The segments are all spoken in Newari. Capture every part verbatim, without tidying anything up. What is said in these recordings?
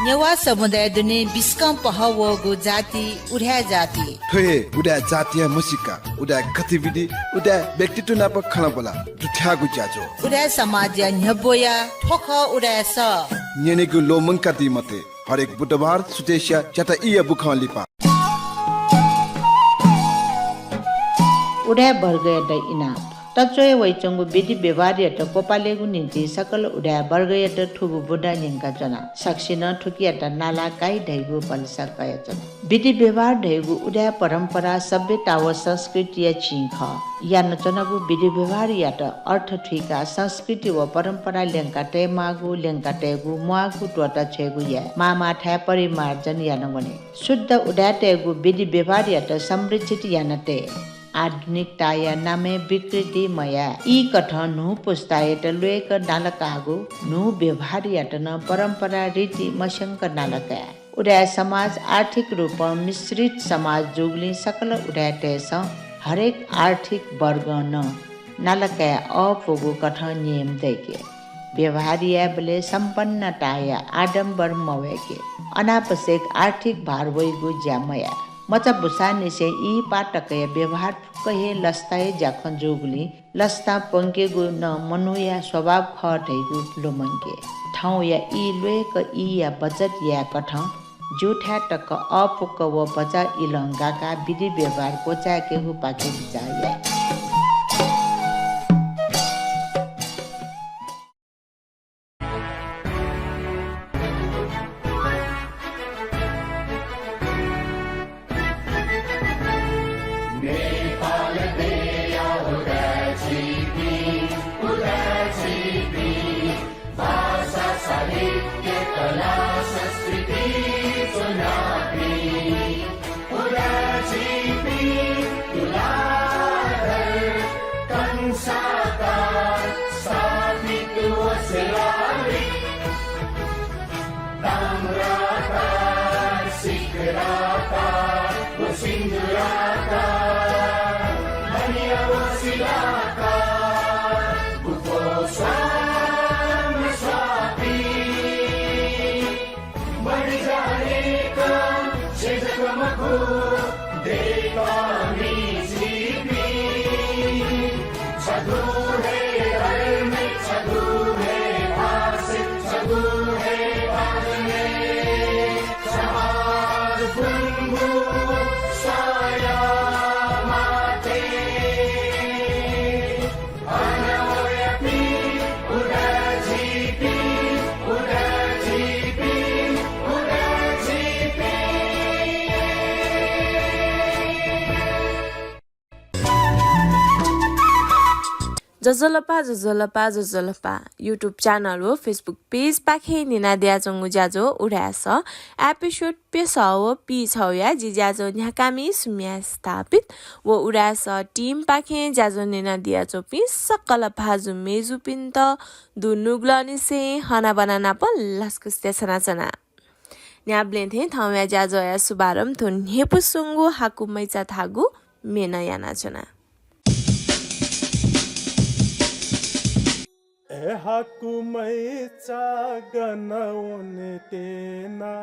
नेवाः समुदाय दुने बिस्कं पहः वःगु जाति उदाय् जाति। थ्व हे उदाय् जातिया म्हसीका, उदाय् गतिविधि, उदाय् व्यक्तित्व नाप खँल्हाबल्हा दुथ्याःगु ज्याझ्वः। उदाय् समाजया न्ह्यब्वया थ्व खः उदाय् सः। न्यनेगु ल्वःमंकादी मते। हरेक बुधबार सुथसिया च्याता ईया बुखं लिपा। उदाय् वर्गयात इनाप। तच्वया वइच्वंगु विधि व्यवहारयात क्वपालेगु निंतिं सकल उदाय् वर्गयात थुगु बुँदा न्यंकाच्वना। सकसिनं थुकियात नाला काइ धइगु भलसा कयाच्वना। विधि व्यवहार धइगु उदाय् परम्परा सभ्यता व संस्कृतिया चिं खः। यानाच्वनागु विधि व्यवहारयात अर्थ थुइकाः संस्कृति व परम्परा ल्यंका तयेमाःगु, ल्यंका तयेगु म्वाःगु त्वःता छ्वयेगु याये। माःमाःथाय् परिमार्जन याना वने। शुद्ध उदाय्‌तय्‌गु विधि व्यवहारयात संरक्षित याना तये। आधुनिकताया नामय् विकृति मयाये। ईकथं न्हू पुस्तायात ल्वय्‌क नालाकाःगु न्हू व्यवहारयात नं परम्परा रीति मस्यंक नालाकाये। उदाय् समाज आर्थिक रूपं मिश्रित समाज जूगुलिं सकल उदाय्‌तय्‌सं हरेक आर्थिक वर्गं नं नालाकाये अःपुगु कथं नियम दय्‌के। व्यवहार यायेबलय् सम्पन्नताया आडम्बर मवय्‌के। अनावश्यक आर्थिक भार वइगु ज्या मयाये। मचा बुसांनिसें ई पाः तकया व्यवहार फुक्क हे लसताया ज्याखँ जूगुलिं लसतां प्वंकेगु नं मनूया स्वभाव खः धइगु लुमंके। थौंया ई ल्वय्‌क ईया बचत यायेकथं ज्यूथाय् तक अःपुक व भचा इलं गाकाः विधि व्यवहार क्वचाय्‌केगुपाखे बिचाः याये। नेपाल देया उदाय्‌जिपिं, उदाय्‌जिपिं, भाषा, साहित्य, कला, संस्कृति ज्वनापिं उदाय्‌जिपिं, तुलाधर कंसाकार, स्थापित व शिलालिक, ताम्राकार, सिकराकार व सिन्दुराकार, मणि व शिलाकार, गुफो स्वां स्वापी। मरि जानेक छेँ जक मखु, दय्‌कामि झीपिं। छगू हे धर्म, छगू हे भाषा, छगू हे भाषा, छगू हे ज्वजलपा, ज्वजलपा, ज्वजलपा। YouTube channel व Facebook page पाखें न्यनादियाच्वंगु ज्याझ्वः उदाय् सः episode प्यसः व पीछौया जि ज्याझ्वः न्ह्याकामि सुम्या स्थापित व उदाय् सः team पाखें ज्याझ्वः न्यनादियाच्वंपिं सकल भाजु मय्‌जुपिन्त दुनुगलंनिसें हनाबना नाप लसकुस देछानाच्वना। न्ह्याबलें थें थौंया ज्याझ्वःया शुभारम्भ थ्व न्ह्यइपुसे च्वंगु हाकु मैचा धाःगु म्ये नं यानाच्वना। ए हाकु मैचा गन वने त्यना,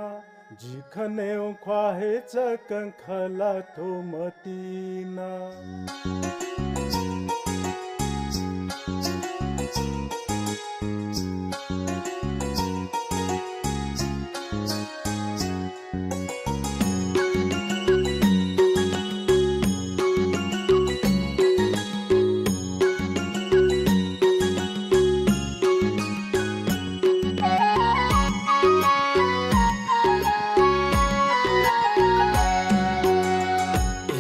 जि खनेवं ख्वाः हे चकं खला थ्व मतिना।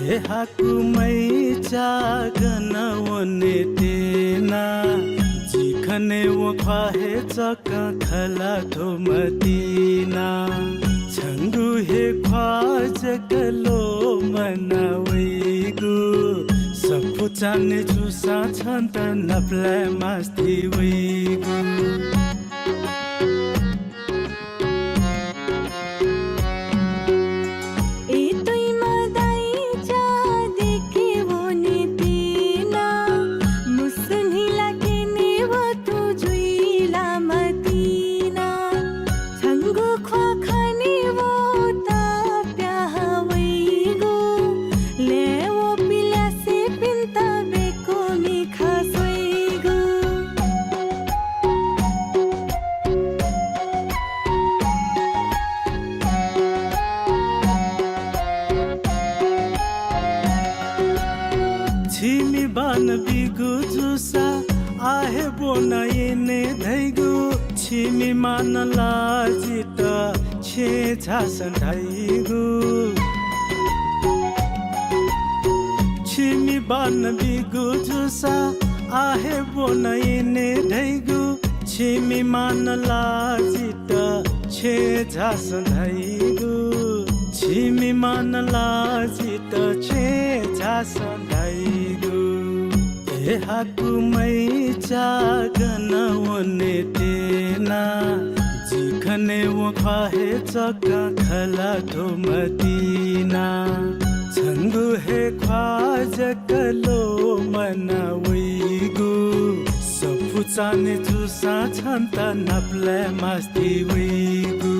ए हाकु मैचा गन वने त्यना, जि खनेवं ख्वाः हे चकं खला थ्व मतिना। छंगु हे ख्वाः जक ल्वःमना वइगु, सफू चान्हय् जूसां छन्त नापलाये मास्ति वइगु। ए तुइमा दाइचा देखे वने त्यना, मुसु न्हिला क्यनेवं थ्व जुइ ला मतिना। छंगु ख्वाः बिगु जूसा आहे ब्वना यने धइगु, छिमि मानला जितः छेँ झासँ धइगु। छिमि बान बिगु जूसा आहे ब्वना यने धइगु, छिमि मानला जितः छेँ झासँ धइगु, छिमि मानला जितः छेँ झासँ धइगु। ए हाकुमैचा गन वने तेना, जि खने वं ख्वाः हे चकं खला धुमतिना। छंगु हे ख्वाः जक लोमना वइगु, सफू चाने जूसां छन्त नापलाये मास्ति वइगु।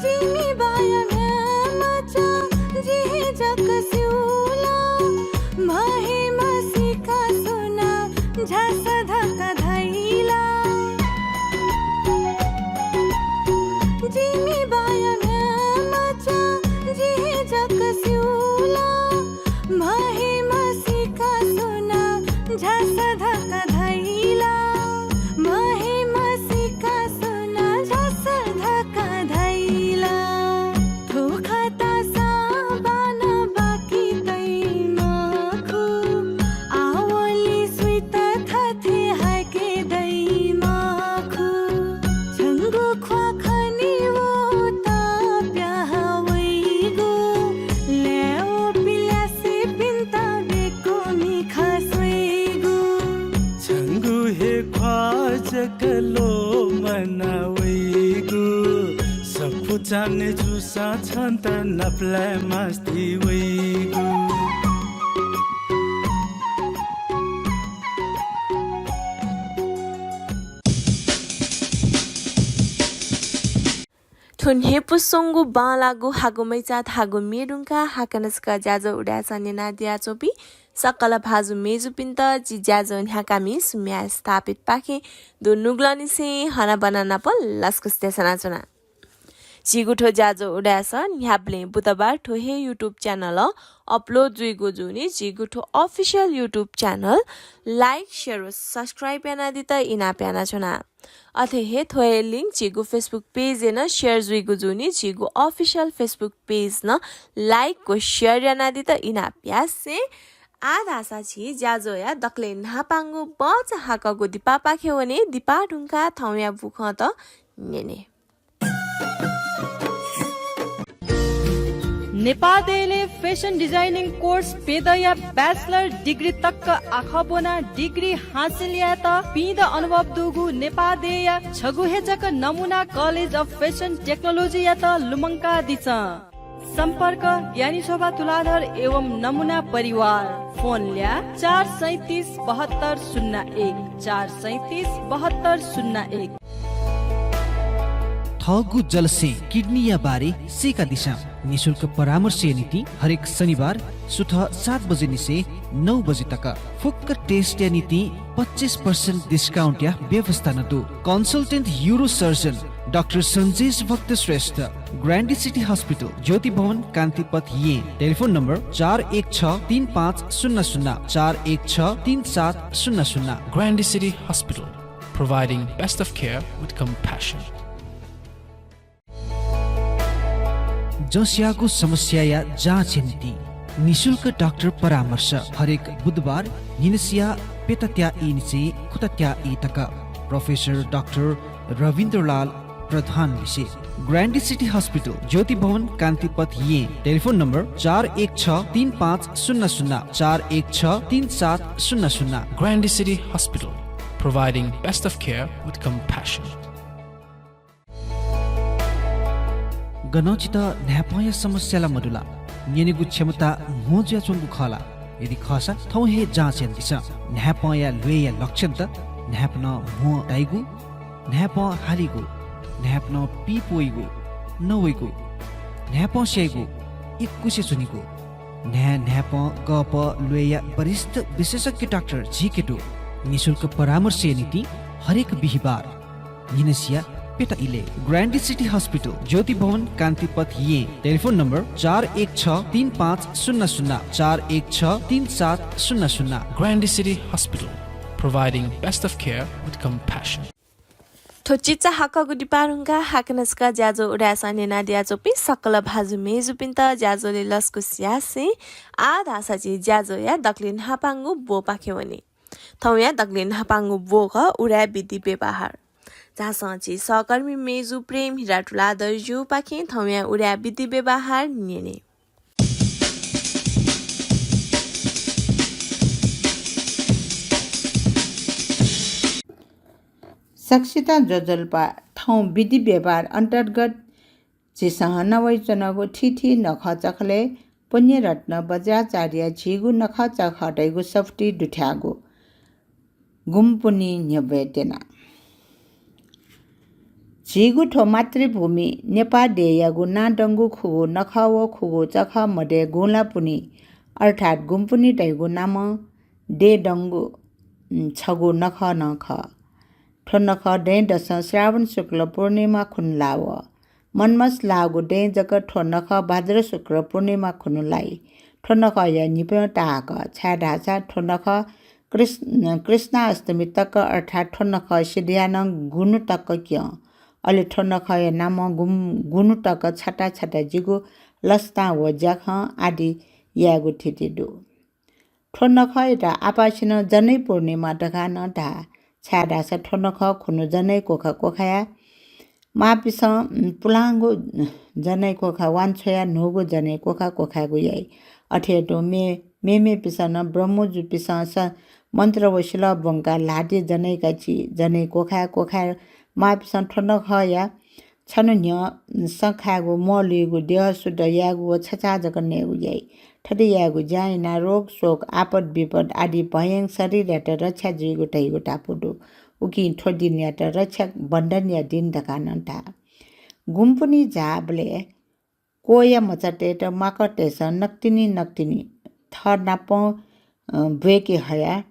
जिमि बाया म्ह्याय् मचा, जि हे जक स्यू ला, म्ह हे म्हसीका सुनां झासँ धकाः धाइ ला। जिमि बाया म्ह्याय् मचा, जि हे जक स्यू ला, म्ह हे म्हसीका सुनां झासँ धकाः धाइ ला, म्ह हे म्हसीका सुनां झासँ धकाः धाइ ला। थ्व खतासा बान बाकी तइ मखु, आवंलि सुइत थथे हाय्के दइ मखु। छंगु ख्वाः खनी वःत प्याहां वइगु, लय् वःपिं ल्यासेपिन्त बेक्व मिखा स्वइगु। छंगु हे ख्वाः जक लोमना वइगु, सफू चाने जूसां छन्त नापलाये मास्ति वइगु। थ्व न्ह्यइपुसे च्वंगु बांलाःगु हाकुमैचा धाःगु म्ये धुंकाः हाकनं छकः ज्याझ्वः उदाय्‌सं न्यनादियाच्वंपिं सकल भाजु मय्‌जुपिन्त जि ज्याझ्वः न्ह्याकामि सुम्या स्थापितपाखें दुनुगलंनिसें हनाबना नाप लसकुस देछानाच्वना। झीगु थ्व ज्याझ्वः उदाय्‌सं न्ह्याबलें बुधबार थ्व हे YouTube channel upload जुइगु जूनि झीगु थ्व official YouTube channel like, share व subscribe यानादीत इनाप यानाच्वना। अथे हे थ्व हे link झीगु Facebook page-य् नं share जुइगु जूनि झीगु official Facebook page नं like व share यानादीत इनाप यासें आः धाःसा झी ज्याझ्वःया दकलय् न्हापांगु बचा हाकःगु दिपापाखे वने। दिपा धुंकाः थौंया बुखँत न्यने। नेपाः देय्‌लय् fashion designing course प्यदँया bachelor degree तक आखः ब्वनाः degree हासिल यायेत पिदँ अनुभव दुगु नेपाः देय्‌या छगू हे जक नमुना College of Fashion Technology-यात लुमंकादिसँ। सम्पर्क ज्ञानी शोभा तुलाधर एवं नमुना परिवार। फोन ल्याः चार सैँतिस बहत्तर शून्य एक, चार सैँतिस बहत्तर शून्य एक। थःगु जलस्यें किडनीया बारे सीकादिसँ। निशुल्क परामर्शया निंतिं हरेक शनिबार सुथ सात बजेनिसें नौ बजे तक। फुक्क test-या निंतिं पच्चिस percent discount-या व्यवस्था नं दु। Consultant urosurgeon डाक्टर सन्जेश भक्त श्रेष्ठ, ग्रान्डी सिटी हस्पिटल, ज्योति भवन, कान्तिपथ, येँ। टेलिफोन नम्बर चार एक छ तीन पाँच शून्य शून्य, चार एक छ तीन सात शून्य शून्य। Grande City Hospital, providing best of care with compassion. जसयागु समस्याया जाँचया निंतिं निशुल्क डाक्टर परामर्श हरेक बुधबार न्हिनसिया प्यतात्या ईनिसें खुतात्या ई तक। प्रोफेसर डाक्टर रविन्द्रलाल प्रधान लिसे। ग्रान्डी सिटी हस्पिटल, ज्योति भवन, कान्तिपथ, येँ। टेलिफोन नम्बर चार एक छ तीन पाँच शून्य शून्य, चार एक छ तीन सात शून्य शून्य। Grande City Hospital, providing best of care with compassion. गनं छितः न्हाय्‌पंया समस्या ला मदु ला? न्यनेगु क्षमता म्हो जुयाच्वंगु खः ला? यदि खःसा, थौं हे जाँच यानादिसँ। न्हाय्‌पंया ल्वय्‌या लक्षणत न्हाय्‌पनं म्हो ताइगु, न्हाय्‌पं हालीगु, न्हाय्‌पनं पीप वइगु, नवइगु, न्हाय्पं स्याइगु, इकुसे च्वनीगु। न्हाय् न्हाय्पं गःपः ल्वय्या वरिष्ठ विशेषज्ञ डाक्टर झीके दु। निशुल्क परामर्शया निंतिं हरेक बिहिबार न्हिनसिया प्यता इलय् ग्रान्डी सिटी हस्पिटल, ज्योति भवन, कान्तिपथ, येँ। टेलिफोन नम्बर चार एक छ तीन पाँच शून्य शून्य, चार एक छ तीन सात शून्य शून्य। Grande City Hospital, providing best of care with compassion. थ्व चिचाहाकःगु दिपाः धुंकाः हाकनं छकः ज्याझ्वः उदाय् सः न्यनादियाच्वंपिं सकल भाजु मय्जुपिन्त ज्याझ्वलय् लसकुस यासें आः धाःसा झी ज्याझ्वःया दकले न्हापांगु ब्वपाखे वने। थौंया दकले न्हापांगु ब्व खः उदाय् विधि व्यवहार। झासँ झी सहकर्मी मय्जु प्रेम हिरा तुलाधरजुपाखें थौंया उदाय् विधि व्यवहार न्यने। सकसितं ज्वजलपा। थौं विधि व्यवहार अन्तर्गत झीसं नवाइच्वनागु थीथी नखःचखलय् पुण्यरत्न वज्राचार्य झीगु नखःचखःतय्गु सफुती दुथ्याःगु गुम्पुनि न्ह्यब्वये त्यना। झीगु थ्व मातृभूमि नेपाः देय्‌यागु नांदंगु खुगू नखः व खुगू चखः मध्ये गुँलापुनि अर्थात् गुम्पुनि धइगु नामं दयेदंगु, उम्, छगू नखः नं खः। थ्व नखः दँय्‌दसं श्रावण शुक्ल पूर्णिमा खुन्हु लाः वः। मनमस लाःगु दँय् जक थ्व नखः भाद्र शुक्ल पूर्णिमा खुन्हु लाइ। थ्व नखःया न्हिप्यं ताहाकः, छाय्धाःसा थ्व नखः कृष्ण, कृष्णाष्टमी तक अर्थात् थ्व नखः सिधयाः नं गुन्हु तक क्यं। अले थ्व नखःया नामं गुम-, गुन्हु तक छता छता जिगु लसतां व ज्याखँ आदि यायेगु थिति दु। थ्व नखःयात आपासिनं जनै पूर्णिमा धकाः नं धाः, छाय्धाःसा थ्व नखः खुन्हु जनै क्वखा क्वखाया माःपिसं, उम्, पुलांगु जनै क्वखा वांछ्वयाः न्हूगु जनै क्वखा क्वखायेगु याइ। अथे हे तुं मे-, मेमेपिसं नं ब्रह्मजुपिसं स-, मन्त्र व सिलः ब्वंकाः ल्हातिइ जनै काची, जनै क्वखाय् क्वखाय् माःपिसं थ्व नखःया छन्हु न्ह्यः सँ खायेगु, म्वः लुइगु, द्यः शुद्ध यायेगु व छचाः जक नयेगु याइ। थथे यायेगु ज्यां यानाः रोग, शोक, आपत, विपत आदि भयं शरीरयात रक्षा जुइगु धइगु धापू दु। उकिं थ्व दिनयात रक्षा बन्धनया दिन धकाः नं धाः। गुम्पुनि झाःबलय् क्वया मचातय्त माकःतय्सं नकतिनि नकतिनि थः नापं, अ, ब्वय्के हयाः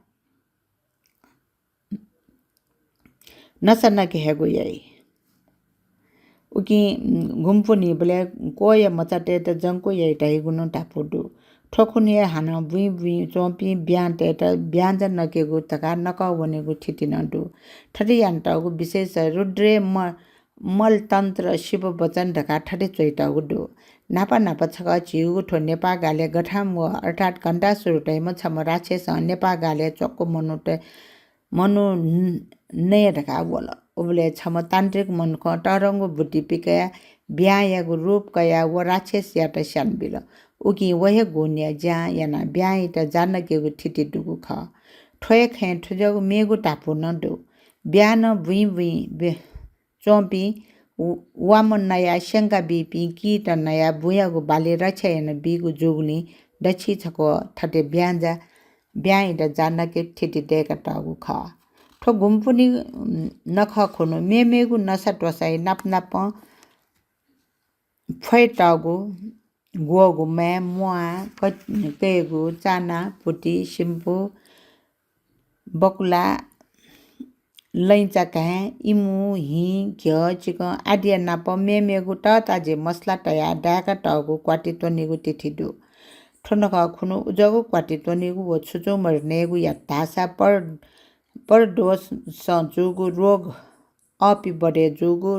नसा नके हयेगु याइ। उकिं, उम्, गुम्पुनिबलय् क्वया मचातय्त जंक्व याइ धइगु नं धापू दु। थ्व खुन्हु हे हानं बुँइ बुँइ च्वंपिं ब्यांतय्त ब्यांजा नकेगु धकाः नकः वनेगु थिति नं दु। थथे यानातःगु विशेष रुद्रे म-, मलतन्त्र शिववचन धकाः थथे च्वइतःगु दु। न्हापा न्हापा छकः झीगु थ्व नेपाः गालय् गथांम्ह अर्थात् घण्टासुर धाइम्ह छम्ह राक्षसं नेपाः गालय् च्वक्व मनूत, मनू न-, नये धकाः वल। उबलय् छम्ह तान्त्रिक मनुखं तःधंगु बुद्धि पिकयाः ब्यांयागु रूप कयाः व राक्षसयात स्यानाबिल। उकिं व हे गुणया ज्यां यानाः ब्यांयात जा नकेगु थिति दुगु खः। थ्व हे खँय् थुज्याःगु मेगु धापू नं दु। ब्यां नं बुँइ बुँइ बे-, च्वंपिं व-, वामन नयाः स्यंका बीपिं कीत नयाः बुँयागु बाली रक्षा यानाबीगु जूगुलिं दच्छि छकः थथे ब्यांजा, ब्यांयात जा नकेगु थिति दय्कातःगु खः। थ्व गुम्पुनि, उम्, नखः खुन्हु मेमेगु नसा त्वसाइ नाप नापं फ्वयेतःगु ग्वःगु माय्, म्वाः, क-, कय्गू, चाना, पुति, सिम्पु, बकुला, लँइचा घाँय्, इमु, हिं, घ्यः, चिकं आदिया नाप मेमेगु तःताजे मसला तयाः दाय्कातःगु क्वाति त्वनीगु तिथि दु। थ्व नखः खुन्हु उज्याःगु क्वाति त्वनीगु व छुचुंमरि नयेगु यात धाःसा पर-, परदोषं जूगु रोग, अःपि बदय् जूगु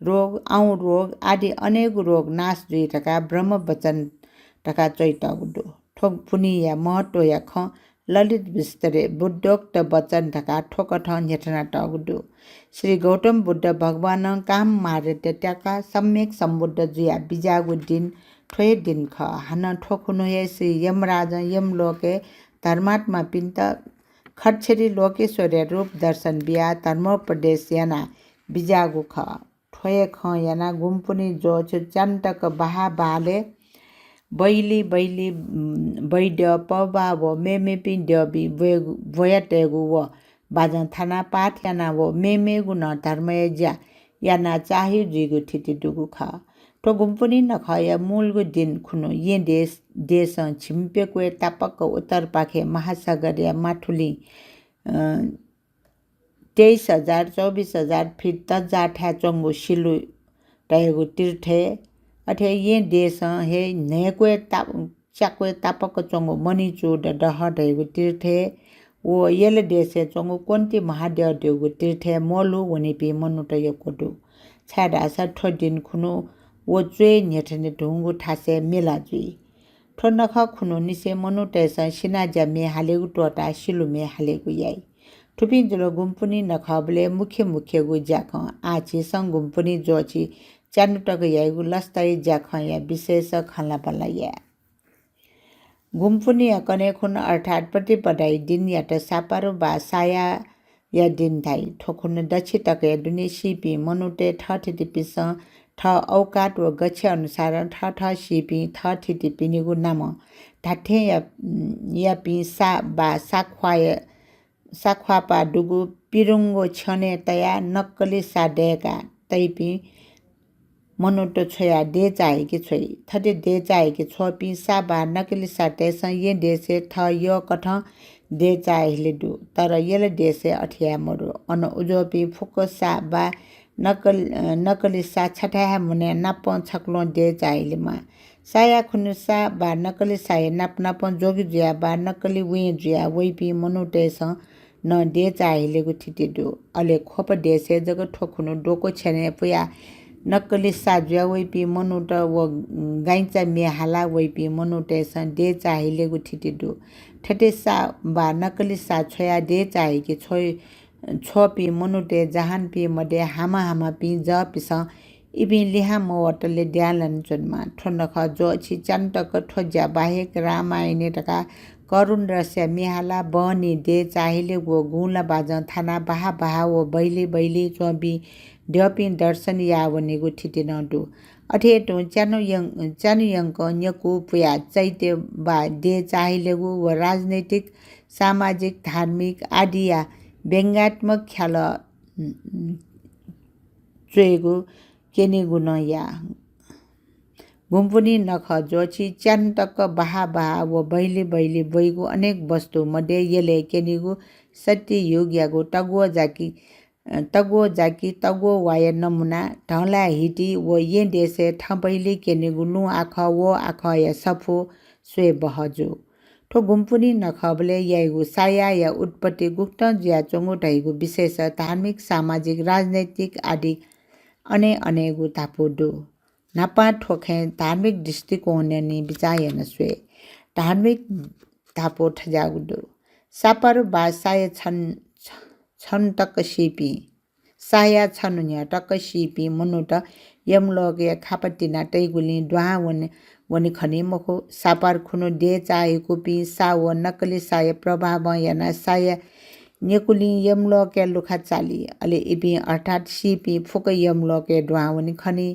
रोग, आउँ रोग आदि अनेक रोग नाश जुइ धकाः ब्रह्मवचन धकाः च्वइतःगु दु। थ्व पुन्हिया महत्वया खँ ललित विस्तरे बुद्धोक्त वचन धकाः थ्वकथं न्ह्यथनातःगु दु। श्री गौतम बुद्ध भगवानं काम मारय् त्याकाः सम्यक सम्बुद्ध जुयाः बिज्याःगु दिन थ्व हे दिन खः। हानं थ्व खुन्हु हे श्री यमराजं यमलोकय् धर्मात्मापिन्त खच्चरी लोकेश्वरया रूप दर्शन बियाः धर्मोपदेश याना बिज्याःगु खः। थ्व हे खँ यानाः गुम्पुनि ज्वःछि च्यान्तक बहाः बहालय् बैली बैली, उम्, बैद्य पौवा व मेमेपिं द्यःबि ब्वयेगु, ब्वयातयेगु व बाजं थानाः पाठ यानाः व मेमेगु नं धर्मया ज्या यानाः चाःहिउ जुइगु थिति दुगु खः। थ्व गुम्पुनी नखःया मूलगु दिन खुन्हु येँ देश, देशं झिंप्यक्वय् तापाक्क उत्तरपाखे महासागरया माथुलिं, अ, तेइस हजार, चौबिस हजार फिट तज्जाःथाय् च्वंगु सिलु धयागु तीर्थय्, अथे येँ देशं हे न्हय्क्वय् ता-, च्याक्वय् तापाक्क च्वंगु मणिचूड दह धयागु तीर्थय् व यल देशय् च्वंगु क्वन्ति महाद्यः धयागु तीर्थय् म्वःल्हू वनीपिं मनूत यक्व दु। छाय्धाःसा थ्व दिन खुन्हु व च्वय् न्ह्यथने धुंगु थासय् मेला जुइ। थ्व नखः खुन्हुनिसें मनूतय्सं सिनाज्या म्ये हालेगु त्वःताः सिलु म्ये हालेगु याइ। थुपिं जुल गुम्पुनी नखःबलय् मुख्य मुख्यगु ज्याखँ। आः झीसं गुम्पुनी ज्वःछि च्यान्हु तक याइगु लसताया ज्याखँया विषयस खँल्हाबल्हा याये। गुम्पुनीया कन्हय् खुन्हु अर्थात् प्रतिपदाया दिनयात सापारु वा सायाया दिन धाइ। थ्व खुन्हु दच्छि तकया दुने सीपिं मनूतय् थःथितिपिन्सं थः औकात व गच्छे अनुसारं थःथः सीपिं थःथितिपिनिगु नामं धात्थें या-, यापिं सा वा साख्वाःया साख्वाःपाः दुगु पिरुंगो छ्यनय् तयाः नक्कली सा दय्का तइपिं मनूत छ्वयाः देचाःहिके छ्वइ। थथे देचाःहिके छ्वःपिं सा वा नक्कली सातय्सं येँ देशय् थः यःकथं देचाःहिले दु। तर यल देशय् अथे याये मदु। अन उज्वःपिं फुक्क सा वा नक्कल-, अ, नक्कली सा छथाय् हे मुनाः नापं छक्वलं देचाःहिलेमाः। साया खुन्हु सा वा नक्कली साया नाप नापं जोगी जुयाः वा नक्कली वें जुयाः वइपिं मनूतय्सं नं देचाःहिलेगु थिति दु। अले ख्वप देशय् जक थ्व खुन्हु द्वःगु छ्यनय् पुयाः नक्कली सा जुया वइपिं मनूत व गाइँचा म्ये हाला वइपिं मनूतय्सं देचाःहिलेगु थिति दु। थथे सा वा नक्कली सा छ्वयाः देचाःहिके छ्वइ-, छ्वःपिं मनूतय् जहानपिं मध्ये हामा हामापिं जःपिसं इपिं लिहां मवतले द्यां लानाच्वनेमाः। थ्व नखः ज्वःछि च्यान्हु तक थ्व ज्या बाहेक रामायणय् धकाः करुण रसया म्ये हालाः बहनी देचाःहिलेगु व गुँला बाजं थानाः बहा बहा व बैली बैली च्वंपिं द्यःपिं दर्शन याः वनेगु थिति नं दु। अथे हे तुं च्यान्हु यं-, च्यान्हु यंकं न्यकू पुयाः चैत्य वा देचाःहिलेगु व राजनैतिक, सामाजिक, धार्मिक आदिया व्यंग्यात्मक ख्यालः, उम्, उम्, च्वयेगु क्यनेगु नं याः। गुम्पुनी नखः ज्वःछि च्यान्हु तक बहा बहा व बैली बैली ब्वइगु अनेक वस्तु मध्ये यलय् क्यनीगु सत्ययुगयागु तग्वः जाकि, अ, तग्वः जाकि तग्वः वाया नमुना, धंलाया हिति व येँ देशय् थःबैली क्यनीगु लुँ आखः व आखःया सफू स्वये बहःजू। थ्व गुम्पुनी नखःबलय् याइगु सायाया उत्पत्ति गुकथं जुयाच्वंगु धइगु विषयस धार्मिक, सामाजिक, राजनैतिक आदि अने अनेगु धापू दु। न्हापां थ्व खँय् धार्मिक दृष्टिकोणय् निं बिचाः याना स्वये। धार्मिक धापू थज्याःगु दु। सापारु वा साया छन-, छन्हु तक सीपिं, साया छन्हु न्ह्यः तक सीपिं मनूत यमलोकया खापा तिना तइगुलिं दुहां वने, वने खनी मखु। सापारु खुन्हु देचाःहिकूपिं सा व नक्कली साया प्रभावं यानाः साया न्यकूलिं यमलोकया लुखा चाली। अले इपिं अर्थात् सीपिं फुक्क यमलोकय् दुहां वने खनी।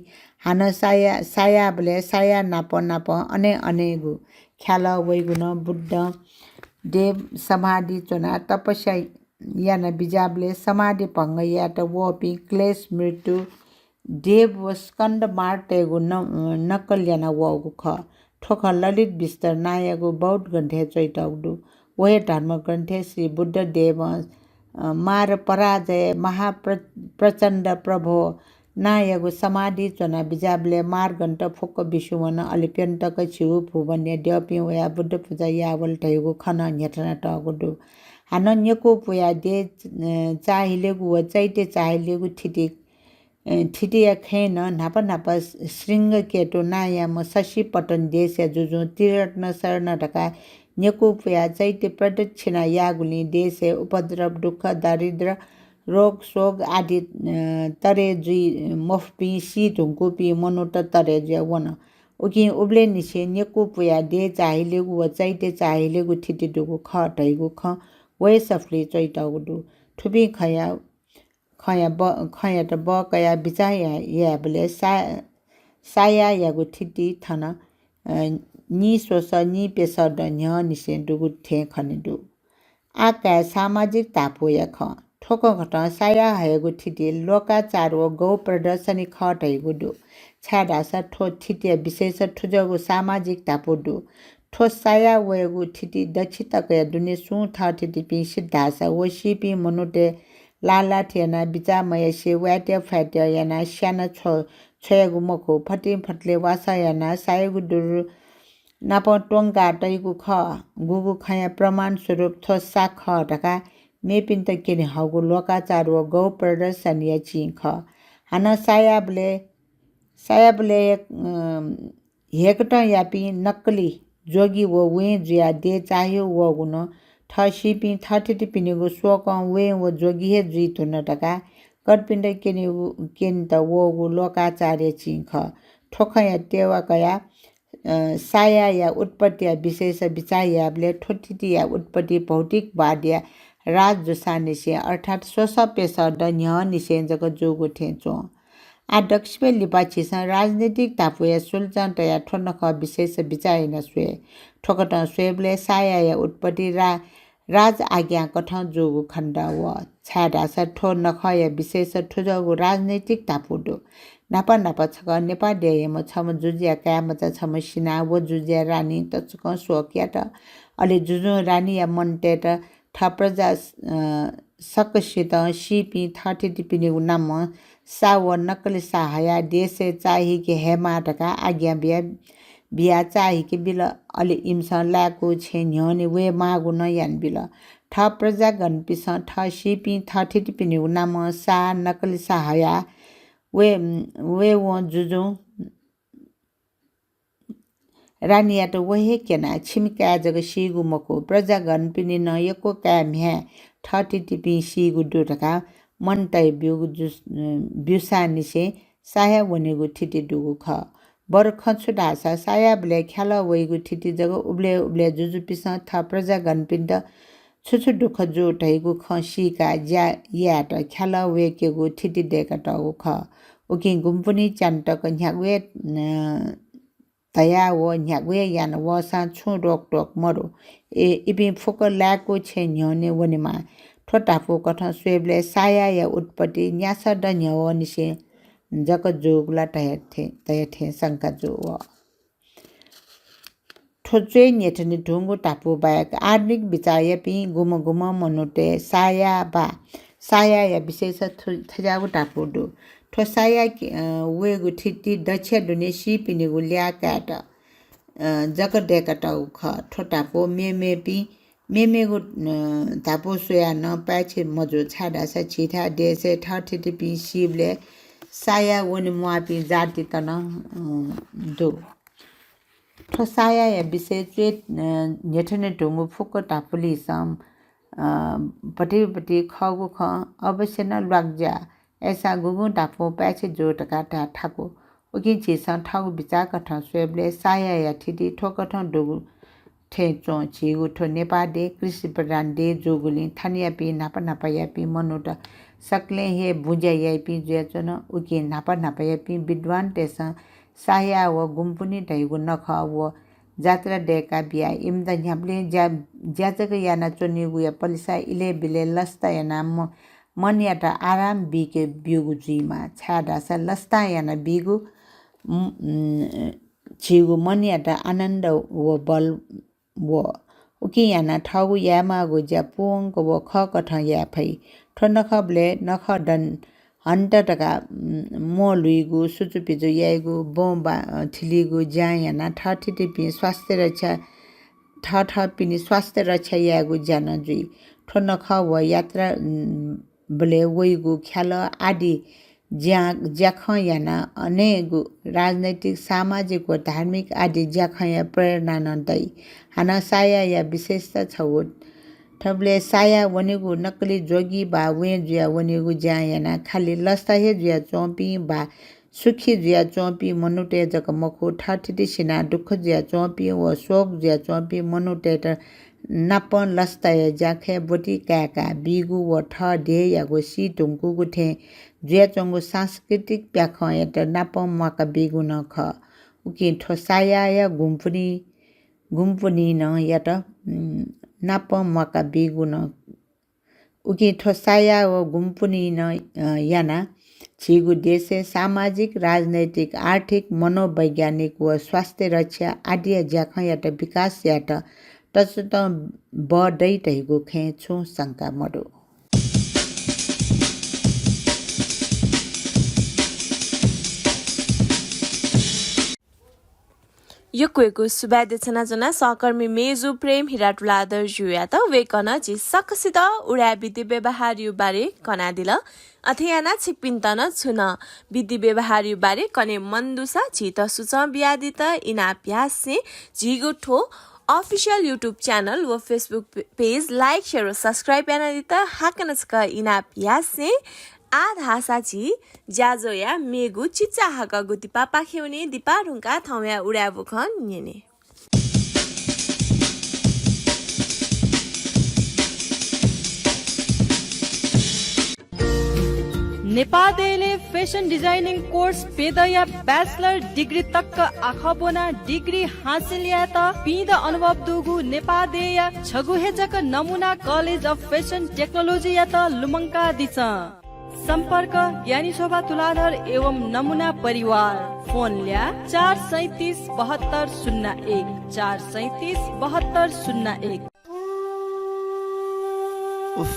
हानं साया, सायाबलय् साया नाप नाप अने अनेगु ख्यालः वइगु नं बुद्धं देव समाधि च्वनाः तपस्या याना बिज्याःबलय् समाधि भंग यायेत वःपिं क्लेश, मृत्यु, देव व स्कन्ध मारतय्गु न-, नक्कल याना वःगु खः। थ्व खँ ललित विस्तर नांयागु बौद्ध ग्रन्थय् च्वइतःगु दु। व हे धर्मग्रन्थय् श्री बुद्धदेवं, अ, मार पराजय महाप्र-, प्रचण्ड प्रभो नांयागु समाधि च्वना बिज्याःबलय् मारगन्त फुक्क बिस्युं वन, अले प्यन्हु तक झिगू भुवनया द्यःपिं वयाः बुद्ध पुजा याः वल धइगु खँ नं न्ह्यथनातःगु दु। हानं न्यकू पुयाः दे, अ, चाःहिलेगु व चैत्य चाःहिलेगु थिति, अ, थितिया खँय् नं न्हापा न्हापा श्रृंगकेतु नांयाम्ह शशिपतन देशया जुजुं त्रिरत्न शरण धकाः न्यकू पुयाः चैत्य प्रदक्षिणा याःगुलिं देशय् उपद्रव, दुःख, दारिद्र, रोग, शोक आदि, अ, तरे जुइ मफुपिं, सी धुंकूपिं मनूत तरे जुया वन। उकिं उबलय् निसें न्यकू पुयाः दे चाःहिलेगु व चैत्य चाःहिलेगु थिति दुगु खः धइगु खँ वय्सफुलिइ च्वइतःगु दु। थुपिं खँया, खँया ब-, खँयात बकयाः बिचाः या-, यायेबलय् सा-, सायायागु थिति थन, अ, नीस्वसः नीप्यसः दँ न्ह्यःनिसें दुगु थें खने दु। आः काय् सामाजिक धापूया खँ। थ्व कथं साया हयेगु थिति लोकाचार व गौ प्रदर्शनी खः धइगु दु। छाय्धाःसा थ्व थितिया विषयस थुजःगु सामाजिक धापू दु। थ्व साया वयेगु थिति दछि तकया दुने सुं थःथितिपिं सित धाःसा व सीपिं मनूतय् लालाथ यानाः बिचाः मयासें वाय्त्या फ्वाय्त्या यानाः स्याना छ्व-, छ्वयेगु मखु। फतिंफतले वासः यानाः सायागु दुरु नाप त्वंका तइगु खः। गुगु खँया प्रमाण स्वरूप थ्व सा खः धकाः मेपिन्त क्यने हःगु लोकाचार व गौ प्रदर्शनया चिं खः। हानं सायाबलय्, सायाबलय्, अँ, हेकतं यापिं नक्कली जोगी व वें जुयाः देय् चाःह्यू वःगु नं थः सीपिं थःथितिपिनिगु स्वकं वें व जोगी हे जुइ धुन धकाः कर्पिन्त क्यनेगु, क्यनेत वःगु लोकाचारया चिं खः। थ्व खँया तेवा कयाः, अ, सायाया उत्पत्तिया विषयस बिचाः यायेबलय् थ्व थितिया उत्पत्ति भौतिकवादया राज जूसांनिसें अर्थात् स्वसः प्यसः द न्ह्यःनिसें जक जूगु थें च्वं। आः दक्वसिबय् लिपा झीसं राजनैतिक धापूया सुलुचं तयाः थ्व नखः विषयस बिचाः याना स्वये। थ्वकथं स्वयेबलय् सायाया उत्पत्ति रा-, राज आज्ञा कथं जूगु खनेदः वः। छाय्धाःसा थ्व नखःया विषयस थुजःगु राजनैतिक धापू दु। न्हापा न्हापा छकः नेपाः देय्‌म्ह छम्ह जुजुया काय्‌मचा छम्ह सिनाः व जुजुया रानीं तसकं शोक यात। अले जुजुं रानीया मनूतय्‌त थः प्रजा, अ, सकसितं सीपिं थःथितिपिनिगु नामं सा व नक्कली सा हयाः देशय् चाःहिके हयेमाः धकाः आज्ञा बिया, बियाः चाःहिके बिल। अले इमिसं लाय्‌कू छेँ न्ह्यःने वयेमाःगु नं यानाबिल। थः प्रजागणपिन्सं थः सीपिं थःथितिपिनिगु नामं सा, नक्कली सा हयाः वये, वयेवं जुजुं रानीयात व हे क्यनाः छिमि काय् जक सीगु मखु, प्रजागणपिनि नं यक्व काय् म्ह्याय् थःथितिपिं सीगु दु धकाः मन तयाब्यूगु जु-, ब्यूसांनिसें साया वनेगु थिति दुगु खः। बरु खँ छु धाःसा सायाबलय् ख्यालः वइगु थिति जक उबलय् उबलय् जुजुपिन्सं थः प्रजागणपिन्त छु छु दुःख जू धइगु खँ सीकाः ज्या यायेत ख्यालः वय्‌केगु थिति दय्‌कातःगु खः। उकिं गुम्पुन्हि च्यान्हु तक न्ह्यागु हे, अ, धयाः व न्ह्यागु हे याना वःसां छुं रोकटोक मदु। ए, इपिं फुक्क लाय्‌कू छेँ न्ह्यःने वनेमाः। थ्व धापू कथं स्वयेबलय् सायाया उत्पत्ति न्यासः द न्ह्यवंनिसें जक जूगु ला धया थें, धया थें शंका जू वः। थ्व च्वय् न्ह्यथने धुंगु धापू बाहेक आधुनिक बिचाःयापिं गुम्ह गुम्ह मनूतय् साया वा सायाया विषयस थु-, थज्याःगु धापू दु। थ्व साया कि-, अ, वयेगु थिति दछिया दुने सीपिनिगु ल्याः कायेत, अ, जक दय्‌कातःगु खः। थ्व धापू मेमेपिं, मेमेगु, अ, धापू स्वयाः नं पाय्‌छि मजू, छाय्‌धाःसा झीथाय् देशय् थःथितिपिं सीबलय् साया वने म्वाःपिं जातित नं, अ, दु। थ्व सायाया विषयय् च्वय्, अ, न्ह्यथने धुंगु फुक्क धापूलिसं, अ, भतिभति खःगु खँ अवश्य नं ल्वाकज्या। अय्‌सां गुगुं धापूं पाय्‌छि जू धकाः धाये थाकु। उकिं झीसं थःगु बिचाः कथं स्वयेबलय् सायाया थिति थ्व कथं दुगु थें च्वं। झीगु थ्व नेपाः देय् कृषि प्रधान देय् जूगुलिं थनयापिं न्हापा न्हापायापिं मनूत सकलें हे बुँज्या याइपिं जुयाच्वन। उकिं न्हापा न्हापायापिं विद्वानतय्‌सं साया व गुम्पुन्हि धइगु नखः व जात्रा दय्‌का बियाः इमित न्ह्याबलें ज्या, ज्या जक यानाच्वनीगुया पलेसा इलय् बिलय् लसता यानाः म-, मनयात आराम बीके ब्यूगु जुइमाः, छाय्‌धाःसा लसता याना बीगु, उम्, उम्, झीगु मनयात आनन्द व बल वः। उकिं यानाः थःगु यायेमाःगु ज्या पूवंक व खःकथं याये फइ। थ्व नखःबलय् नखः दन हन्त धकाः, उम्, म्वः लुइगु, सुचुपिचु याइगु, बँ बा-, थिलिगु ज्यां यानाः थःथितिपिं स्वास्थ्य रक्षा, थःथःपिनि स्वास्थ्य रक्षा यायेगु ज्या नं जुइ। थ्व नखः व यात्रा, उम्, बलय् वइगु ख्यालः आदि ज्या-, ज्याखँ यानाः अनेक राजनैतिक, सामाजिक व धार्मिक आदि ज्याखँया प्रेरणा नं दइ। हानं सायाया विशेषता छगू, थुबलय् साया वनेगु नक्कली जोगी वा वें जुया वनेगु ज्यां यानाः खालि लसता हे जुयाच्वंपिं वा सुखी जुयाच्वंपिं मनूतय् जक मखु, थःथिति सिनाः दुःख जुयाच्वंपिं व शोक जुयाच्वंपिं मनूतय्‌त नापं लसताया ज्याखँय् ब्वति काय्‌का बीगु व थः देय्‌यागु सी धुंकूगु थें जुयाच्वंगु सांस्कृतिक प्याखंयात नापं म्वाका बीगु नं खः। उकिं थ्व सायाया गुम्पुन्हि, गुम्पुन्हिं नं यात, उम्, नापं म्वाका बीगु नं उकिं थ्व साया व गुम्पुन्हिं नं, अ, यानाः झीगु देशय् सामाजिक, राजनैतिक, आर्थिक, मनोवैज्ञानिक व स्वास्थ्य रक्षा आदिया ज्याखँयात विकास यायेत तसकं बः दइ धइगु खँय् छुं शंका मदु। यक्व यक्व सुभाय् देछानाच्वना सहकर्मी मेजु प्रेम हिरा तुलाधरजुयात। वय्कलं झी सकसित उदाय् विधि व्यवहारया बारे कनादिल। अथे यानाः छिकपिन्त नं छुं नं विधि व्यवहारया बारे कने मन दुसा झीत सुचं बियादीत इनाप यासें झीगु थ्व official YouTube channel व Facebook page like, share व subscribe यानादीत हाकनं छकः इनाप यासें आः धाःसा झी ज्याझ्वःया मेगु चिचाहाकःगु दिपापाखे वने। दिपा धुंकाः थौंया उदाय् बुखँ न्यने। नेपाः देय्‌लय् fashion designing course प्यदँया bachelor degree तक आखः ब्वनाः degree हासिल यायेत पीदँ अनुभव दुगु नेपाः देय्‌या छगू हे जक नमुना College of Fashion Technology यात लुमंकादिसँ। सम्पर्क ज्ञानी शोभा तुलाधर एवं नमुना परिवार। फोन ल्याः चार सैँतिस बहत्तर शून्य एक, चार सैँतिस बहत्तर शून्य एक। उफ,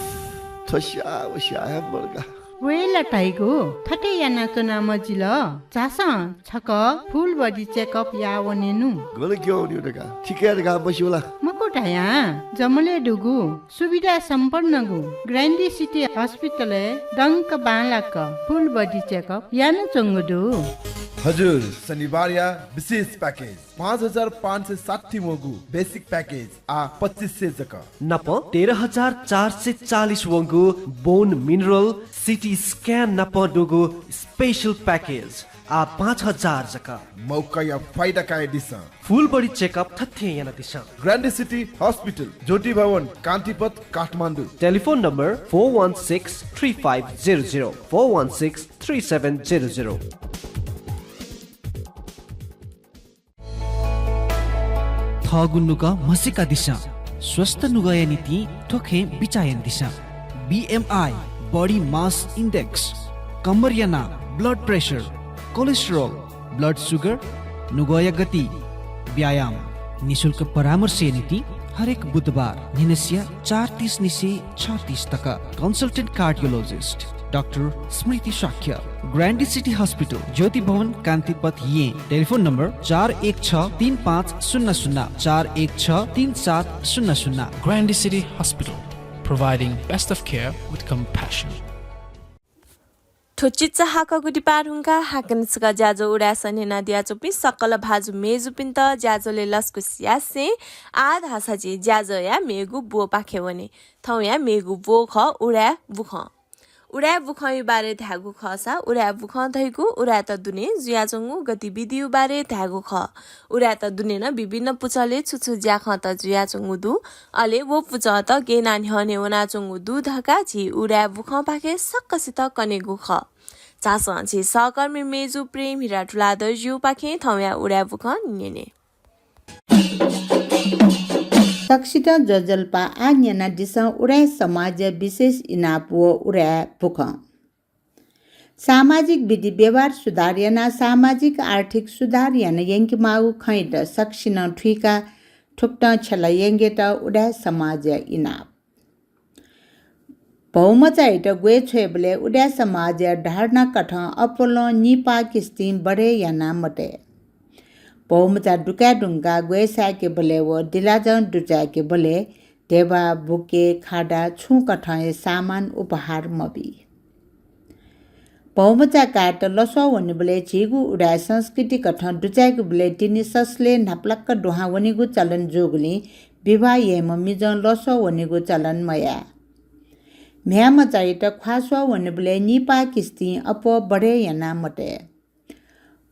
थ्व स्याः व स्याः हे मदुका। वय् ला धाइगु, थथे यानाच्वना मजिल। झासँ छकः full body checkup याः वनेनु। गन क्यं वनेगु धकाः, थिकय् धकाः मस्यू ला? मखु धयां, जमलय् दुगु सुविधा सम्पन्नगु Grande City Hospital-य् दंक बांलाक full body checkup यानाच्वंगु दु। हजुर, शनिबारया विशेष package, पाँच हजार पाँच सय साठी वंगु basic package आः पच्चिस सय जक। नाप तेह्र हजार चार सय चालिस वंगु bone mineral, CT scan नाप दुगु special package आः पाँच हजार जक। मौकाया फाइदा कयादिसँ। Full body checkup थथे यानादिसँ। Grande City Hospital, ज्योति भवन, कान्तिपथ, Kathmandu. Telephone number four one six three five zero zero, four one six three seven zero zero। थःगु नुगः म्हसीकादिसँ। स्वस्थ नुगःया निंतिं थ्व खँय् बिचाः यानादिसँ। BMI, body mass index, कम्मरया नाप, blood pressure, cholesterol, blood sugar, नुगःया गति, व्यायाम। निशुल्क परामर्शया निंतिं हरेक बुधबार न्हिनसिया चार तीस निसें छ तीस तक। Consultant cardiologist डाक्टर स्मृति शाक्य, Grande City Hospital, ज्योति भवन, कान्तिपथ, येँ। Telephone number चार एक छ तीन पाँच शून्य शून्य, चार एक छ तीन सात शून्य शून्य। Grande City Hospital, providing best of care with compassion। थ्व चिचाहाकःगु दिपा धुंकाः हाकनं छकः ज्याझ्वः उदाय् सः न्यनादियाच्वंपिं सकल भाजु मय्जुपिन्त ज्याझ्वलय् लसकुस यासें आः धाःसा झी ज्याझ्वःया मेगु ब्वपाखे वने। थौंया मेगु ब्व खः उदाय् बुखँ। उदाय् बुखँया बारे धायेगु खःसा, उदाय् बुखँ धइगु उदाय्‌त दुने जुयाच्वंगु गतिविधिया बारे धायेगु खः। उदाय्‌त दुने नं विभिन्न पुचलय् छु छु ज्याखँत जुयाच्वंगु दु, अले व पुचःत गय् यानाः न्ह्यःने वनाच्वंगु दु धकाः झी उदाय् बुखँपाखें सकसित कनेगु खः। झासँ झी सहकर्मी मय्जु प्रेम हिरा तुलाधरजुपाखें थौंया उदाय् बुखँ न्यने। सकसितं ज्वजलपा। आः न्यनादिसँ उदाय् समाजया विशेष इनाप व उदाय् बुखँ। सामाजिक विधि व्यवहार सुधार यानाः सामाजिक आर्थिक सुधार याना यंकेमाःगु खँयात सकसिनं थुइकाः थुकथं छ्यला यंकेत उदाय् समाजया इनाप। भौमचायात ग्वय् छ्वयेबलय् उदाय् समाजया धारणाकथं अप्वलं निपाः किस्तिं बढे याना मतये। भौमचा दुकाये धुंकाः ग्वय् साय्‌केबलय् व दिलाजं दुचाय्‌केबलय् ध्यबा, बुके, खादा छुं कथं हे सामान उपहार मबी। भौमचा कायेत लसः वनेबलय् झीगु उदाय् संस्कृतिकथं दुचाय्‌केबलय् तिनि ससलय् न्हापालाक दुहां वनेगु चलन जूगुलिं विवाह याइम्ह मिजं लसः वनेगु चलन मयाये। म्ह्याय्‌मचायात ख्वाः स्वः वनेबलय् निपाः किस्तिं अप्वः बढे याना मतये।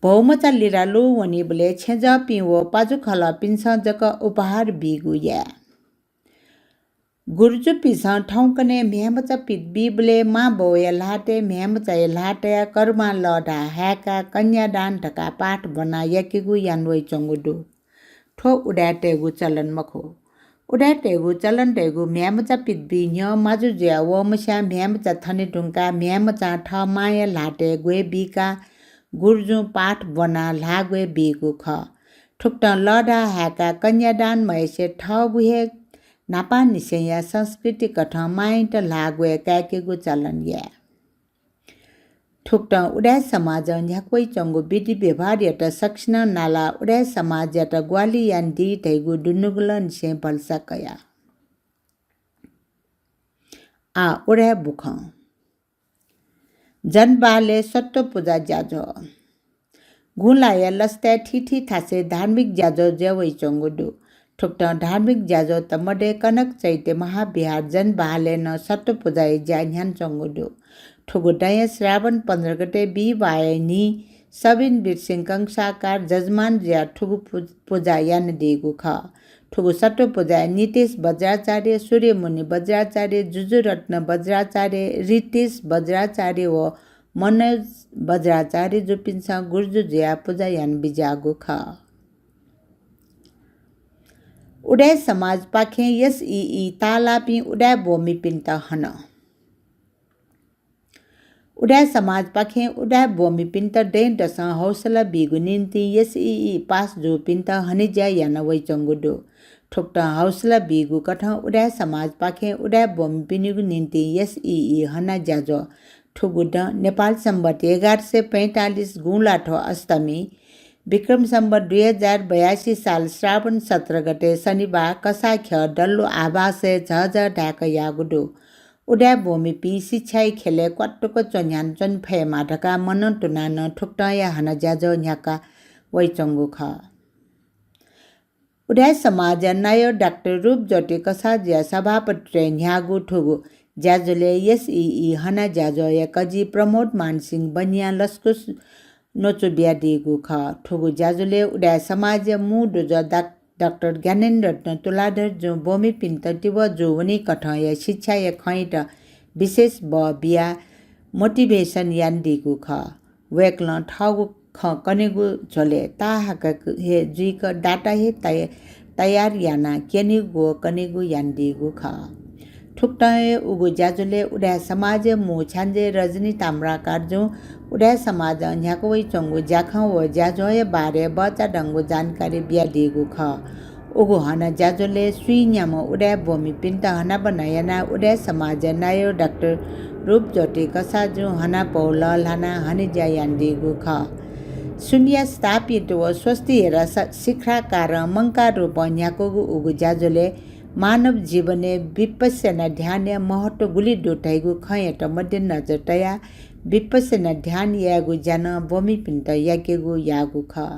भौमचा लिधंगु वनेबलय् छेँजःपिं व पाजुखलःपिन्सं जक उपहार बीगु याये। गुरुजुपिन्सं थौंकन्हय् म्ह्याय्‌मचा पित बीबलय् मांबौया ल्हातय् म्ह्याय्‌मचाया ल्हातय् करुमा लःधाः हाय्‌काः कन्यादान धकाः पाठ ब्वनाः याकेगु यानावयाच्वंगु दु। थ्व उदाय्‌तय्‌गु चलन मखु। उदाय्‌तय्‌गु चलन दइगु म्ह्याय्‌मचा पितबी न्ह्यः माजु जुयाः वःम्हस्यां म्ह्याय्‌मचा थने धुंकाः म्ह्याय्‌मचां थः मांया ल्हातय् ग्वय् बीकाः गुरुजुं पाठ ब्वनाः ल्हाः ग्वय् बीगु खः। थुकथं लःधाः हाय्‌काः कन्यादान मयासें थःगु हे न्हापांनिसेंया संस्कृति कथं मांयात ल्हाः ग्वय् काय्‌केगु चलन याये। थुकथं उदाय् समाजं न्ह्याका वइच्वंगु विधि व्यवहारयात सकसिनं नालाः उदाय् समाजयात ग्वाहालि यानादी धइगु दुनुगलंनिसें भलसा कया। आः उदाय् बुखँ। जनबहालय् सत्त्व पुजा ज्याझ्वः। गुंलाया लसताय् थीथी थासय् धार्मिक ज्याझ्वः जुया वइच्वंगु दु। थुकथं धार्मिक ज्याझ्वःत मध्ये कनक चैत्य महाविहार जनबहालय् नं सत्त्व पुजाया ज्या न्ह्यानाच्वंगु दु। थुगु दँय् श्रावण पन्ध्र गते बिहिबाःया न्हि सबिन बिरसिंह कंसाकार जजमान जुयाः थुगु पु-, पुजा यानादीगु खः। थुगु सत्त्व पुजाय् नितेश बज्राचार्य, सूर्यमुनि बज्राचार्य, जुजुरत्न बज्राचार्य, रितेश बज्राचार्य व मनोज बज्राचार्य जुपिन्सं गुरुजु जुयाः पुजा यानाबिज्याःगु खः। उदाय् समाजपाखें एसईई ताःलाःपिं उदाय् ब्वमिपिन्त हन। उदाय् समाजपाखें उदाय् ब्वमिपिन्त दँय्‌दसं हौसला बीगु निंतिं एसईई पास जूपिन्त हनेज्या याना वइच्वंगु दु। थुकथं हौसला बीगु कथं उदाय् समाजपाखें उदाय् ब्वमिपिनिगु निंतिं एसईई हना ज्याझ्वः। थुगु दँ नेपाल संवत् एघार सय पैंतालिस गुंलाथ्व अष्टमी, विक्रम संवत् दुई हजार बयासी साल श्रावण सत्र गते शनिबाः कसाःख्यः दल्लु आभासय् झःझः धाय्‌क याःगु दु। उदाय् ब्वमिपिं शिक्षाया ख्यलय् क्वातुक च्वन्ह्यानाच्वने फयेमा धकाः मनंतुनाः नं थुकथंया हना ज्याझ्वः न्ह्याका वइच्वंगु खः। उदाय् समाजया नायः डाक्टर रूपज्योति कसाःजुया सभापतित्वय् न्ह्याःगु थुगु ज्याझ्वलय् एसईई हना ज्याझ्वःया कजि प्रमोद मान सिंह बनियां लसकुस न्वचु बियादीगु खः। थुगु ज्याझ्वलय् उदाय् समाजया मू दुजः डाक-, डाक्टर ज्ञानेन्द्र रत्न तुलाधर जुं ब्वमिपिन्त तिबः जूवनी कथंया शिक्षाया खँयात विशेष बः बियाः motivation यानादीगु खः। वय्‌कलं थःगु खँ कनेगु झ्वलय् ताहाकक हे जुइक data हे तय-, तयार यानाः क्यनेगु व कनेगु यानादीगु खः। थुकथं हे उगु ज्याझ्वलय् उदाय् समाजया मू छ्याञ्जे रजनी ताम्राकारजुं उदाय् समाजं न्ह्याका वइच्वंगु ज्याखँ व ज्याझ्वःया बारे बचाधंगु जानकारी बियादीगु खः। उगु हना ज्याझ्वलय् स्वीन्याम्ह उदाय् ब्वमिपिन्त हनाबना यानाः उदाय् समाजया नायः डाक्टर रूपज्योति कसाःजुं हनापौ लःल्हानाः हनेज्या यानादीगु खः। सुम्या स्थापित व स्वस्तिहेरा स-, शिखराकारं मंकाः रूपं न्ह्याकूगु उगु ज्याझ्वलय् मानव जीवनय् विपश्यना ध्यानया महत्व गुलि दु धइगु खँयात मध्यनजर तयाः विपश्यना ध्यान यायेगु ज्या नं ब्वमिपिन्त याकेगु याःगु खः।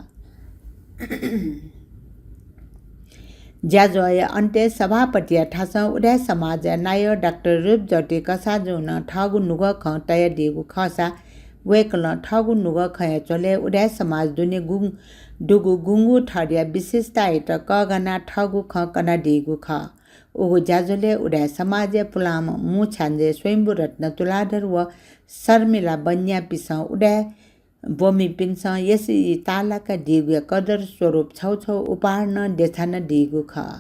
ज्याझ्वःया अन्त्यय् सभापतिया थासं उदाय् समाजया नायः डाक्टर रूपज्योति कसाःजुं नं थःगु नुगः खँ तयादीगु खःसा वय्‌कलं थःगु नुगः खँया झ्वलय् उदाय् समाज दुने गुं-, दुगु गुंगू थरया विशेषतायात कःघानाः थःगु खँ कनादीगु खः। उगु ज्याझ्वलय् उदाय् समाजया पुलांम्ह मू छ्याञ्जे स्वयम्भू रत्न तुलाधर व शर्मिला बनियाँपिसं उदाय् ब्वमिपिन्सं एसईई ताःलाकादीगुया कदर स्वरूप छगू छगू उपहार नं देछानादीगु खः।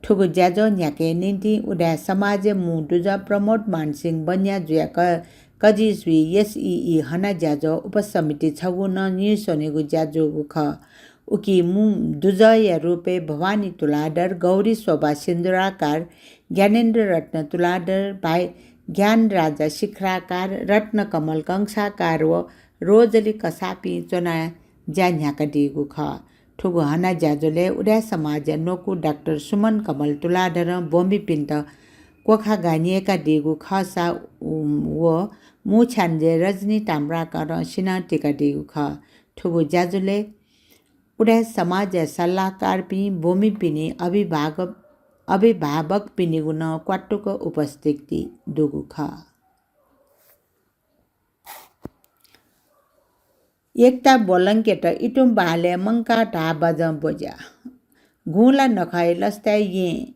थुगु ज्याझ्वः न्ह्याकेया निंतिं उदाय् समाजया मू दुजः प्रमोद मान सिंह बनियाँजुया क-, कजिसुइ एसईई हना ज्याझ्वः उपसमिति छगू नं न्ह्यइस्वनेगु ज्या जूगु खः। उकी मू दुजःया रूपय् भवानी तुलाधर, गौरी शोभा सिन्दुराकार, ज्ञानेन्द्र रत्न तुलाधर, भाइ ज्ञान राजा शिखराकार, रत्नकमल कंसाकार व रोजली कसाःपिं च्वनाः ज्या न्ह्याकादीगु खः। थुगु हना ज्याझ्वलय् उदाय् समाजया न्वकू डाक्टर सुमन कमल तुलाधरं ब्वमिपिन्त क्वखागा न्यय्कादीगु खःसा व मू छ्याञ्जे रजनी ताम्राकारं सिनाः तिकादीगु खः। थुगु ज्याझ्वलय् उदाय् समाजया सल्लाहकारपिं, ब्वमिपिनि अभिभावक, अभिभावकपिनिगु नं क्वातुक उपस्थिति दुगु खः। एकता ब्वलंकेत इतुंबहालय् मंकाः धाःबाजं ब्वज्या। गुंला नखःया लसताय् येँ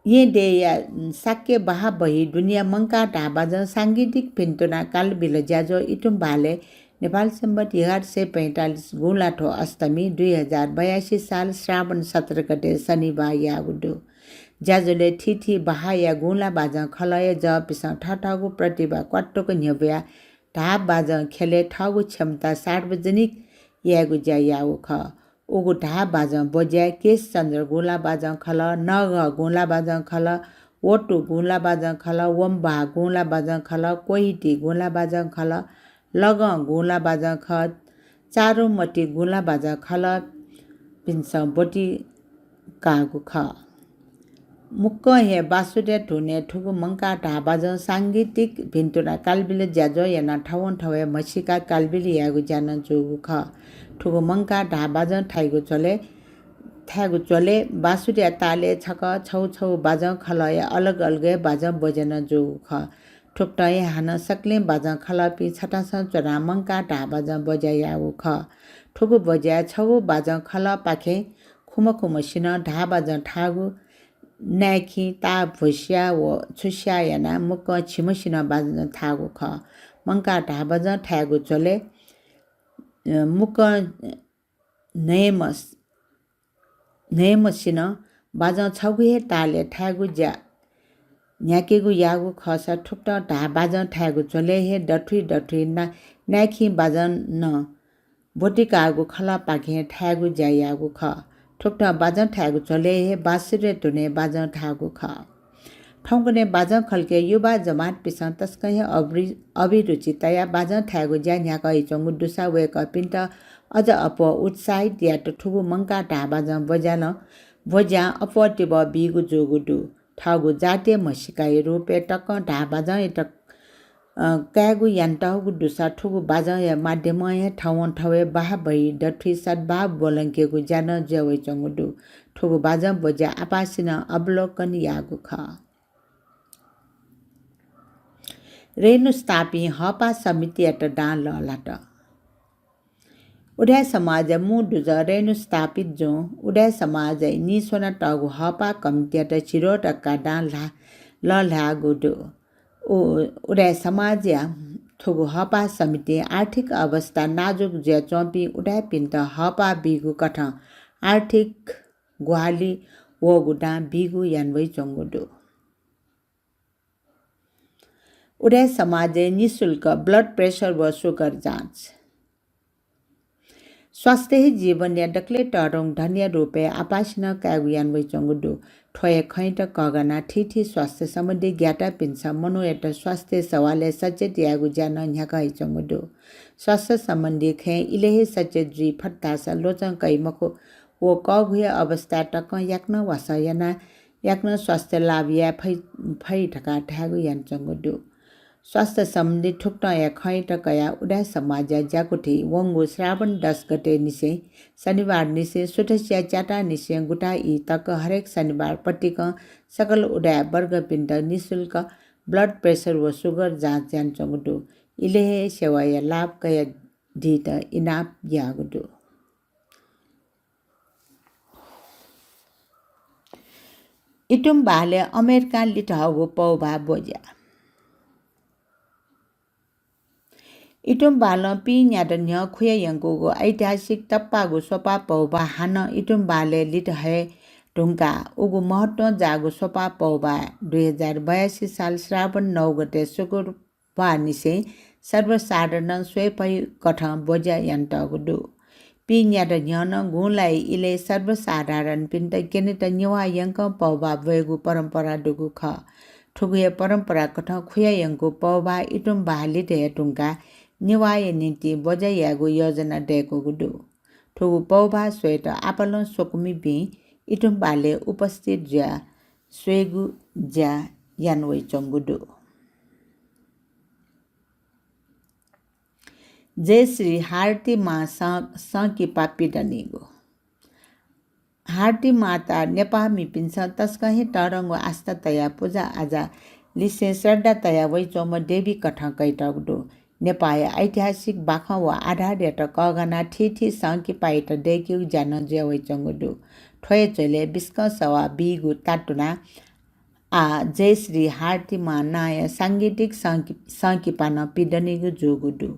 येँ देय्‌या शाक्य बहाः बही दुनेया मंकाः धाःबाजं सांगीतिक भिन्तुना कालबिल ज्याझ्वः इतुंबहालय् नेपाल सम्बत एघार सय पैंतालिस गुँलाथ्व अष्टमी, दुई हजार बयासी साल श्रावण सत्र गते शनिबार याःगु दु। ज्याझ्वलय् थीथी बहाःया गुँला बाजं खलःया जःपिन्सं थःथःगु प्रतिभा क्वातुक न्ह्यब्वयाः धाः बाजं ख्यलय् थःगु क्षमता सार्वजनिक यायेगु ज्या याःगु खः। उगु धाः बाजं ब्वज्याय् केशचन्द्र गुँला बाजं खलः, नगः गुँला बाजं खलः, वटु गुँला बाजं खलः, वम्बाः गुँला बाजं खलः, कोहिटी गुँला बाजं खलः, लगं गुँला बाजं खलः, चारुमति गुँला बाजं खलःपिन्सं ब्वति काःगु खः। मुक्कं हे बाँसुरी धुनय् थुगु मंकाः धाः बाजं सांगीतिक भिन्तुना कालबिल ज्याझ्वः यानाः थवंथवय् म्हसीका कालबिल यायेगु ज्या नं जूगु खः। थुगु मंकाः धाः बाजं थायेगु झ्वलय्, थायेगु झ्वलय् बाँसुरीया तालय् छकः छगू छगू बाजं खलःया अलग अलगय् बाजं ब्वज्या नं जूगु खः। थुकथं हे हानं सकलें बाजं खलःपिं छथासं च्वनाः मंकाः धाः बाजं ब्वज्या याःगु खः। थुगु ब्वज्याय् छगू बाजं खलःपाखें खुम्ह खुम्हसिनं धाः बाजं थाःगु नाय्‌खिं ताः भ्वस्याः व छुस्याः यानाः मुक्कं झिम्हसिनं बाजं थाःगु खः। मंकाः धाः बाजं थायेगु झ्वलय्, अ, मुक्कं न्हय्‌म्ह, न्हय्‌म्हसिनं बाजं छगू हे तालय् थायेगु ज्या न्ह्याकेगु याःगु खःसा थुकथं धाः बाजं थायेगु झ्वलय् हे दथुइ दथुइ ना-, नाय्‌खिं बाजं नं ब्वति काःगु खलःपाखें थायेगु ज्या याःगु खः। थुकथं बाजं थायेगु झ्वलय् हे बाँसुरी धुनय् बाजं थाःगु खः। थौंकन्हय् बाजं खलके युवा जमातपिन्सं तसकं हे अभि-, अभिरुचि तयाः बाजं थायेगु ज्या न्ह्याका हइच्वंगु दुसा वय्‌कःपिन्त अझ अप्वः उत्साहित यायेत थुगु मंकाः धाः बाजं ब्वज्यालं, ब्वज्यां अप्वः तिबः बीगु जूगु दु। थःगु जातीय म्हसीकाया रूपय् तकं धाः बाजंयात, अ, कायेगु यानातःगु दुसा थुगु बाजंया माध्यमं हे थवंथवय् बहाःबही दथुइ सद्भाव ब्वलंकेगु ज्या नं जुया वइच्वंगु दु। थुगु बाजं ब्वज्या आपासिनं अवलोकन याःगु खः। रेणु स्थापिं हःपाः समितियात दां लःल्हात। उदाय् समाजया मू दुजः रेणु स्थापित जुं उदाय् समाजय् नीस्वनातःगु हःपाः कमिटीयात झिद्वः धकाः दां ल्हा-, लःल्हाःगु दु। उ-, उदाय् समाजया थुगु हःपाः समितिं आर्थिक अवस्था नाजुक जुयाच्वंपिं उदाय्‌पिन्त हःपाः बीगु कथं आर्थिक ग्वाहालि वःगु दां बीगु याना वइच्वंगु दु। उदाय् समाजय् निशुल्क blood pressure व sugar जाँच। स्वास्थ्य हे जीवनया दकलय् तःधंगु धनया रूपय् आपासिनं कायेगु याना वइच्वंगु दु। थ्व हे खँयात कःघानाः थीथी स्वास्थ्य सम्बन्धी ज्ञातापिन्सं मनूयात स्वास्थ्य सवालय् सचेत यायेगु ज्या नं न्ह्याका हइच्वंगु दु। स्वास्थ्य सम्बन्धी खँय् इलय् हे सचेत जुइ फत धाःसा ल्वचं कइ मखु व कःघुया अवस्था तकं याकनं वासः यानाः याकनं स्वास्थ्य लाभ याये फइ, फइ धकाः धायेगु यानाच्वंगु दु। स्वास्थ्य सम्बन्धी थुकथंया खँयात कयाः उदाय् समाजया ज्याकुथिइ वंगु श्रावण दस गते निसें शनिबार निसें सुथसिया च्याताः निसें गुता ई तक हरेक शनिबार पतिकं सकल उदाय् वर्गपिन्त निशुल्क blood pressure व sugar जाँच यानाच्वंगु दु। इलय् हे सेवाया लाभ कयादीत इनाप याःगु दु। इतुम्बहालय् अमेरिकां लित हःगु पौभाः ब्वज्या। इतुम्बहालं पिं न्यात न्ह्यः खुया यंकूगु ऐतिहासिक तप्पाःगु स्वपा पौभाः हानं इतुम्बहालय् लित हये धुंकाः उगु महत्वं जाःगु स्वपा पौभाः दुई हजार बयासी साल श्रावण नौ गते शुक्र बाःनिसें सर्वसाधारणं स्वयेफइ कथं ब्वज्या यानातःगु दु। पिं न्यात न्ह्यः नं गुँलाया इलय् सर्वसाधारणपिन्त क्यनेत नेवाः यंकं पौभाः ब्वयेगु परम्परा दुगु खः। थुगु हे परम्परा कथं खुया यंकू पौभाः इतुम्बहाः लित हये धुंकाः नेवाःया निंतिं ब्वज्या यायेगु योजना दय्कूगु दु। थुगु पौभाः स्वयेत आपालं स्वकुमिपिं इतुम्बहालय् उपस्थित जुयाः स्वयेगु ज्या याना वइच्वंगु दु। जय श्री हारती मां सं-, संकिपा पिदनीगु। हारती मांयात नेपाःमिपिन्सं तसकं हे तःधंगु आस्था तयाः पुजा आजा लिसें श्रद्धा तयाः वइच्वंम्ह देवी कथं कयातःगु दु। नेपाःया ऐतिहासिक बाखं व आधारयात कःघानाः थीथी संकिपायात दय्केगु ज्या नं जुया वइच्वंगु दु। थ्व हे झ्वलय् बिस्कं सवाः बीगु तातुना आः जय श्री हारती मां नांया सांगीतिक संकि-, संकिपा नं पिदनीगु जूगु दु।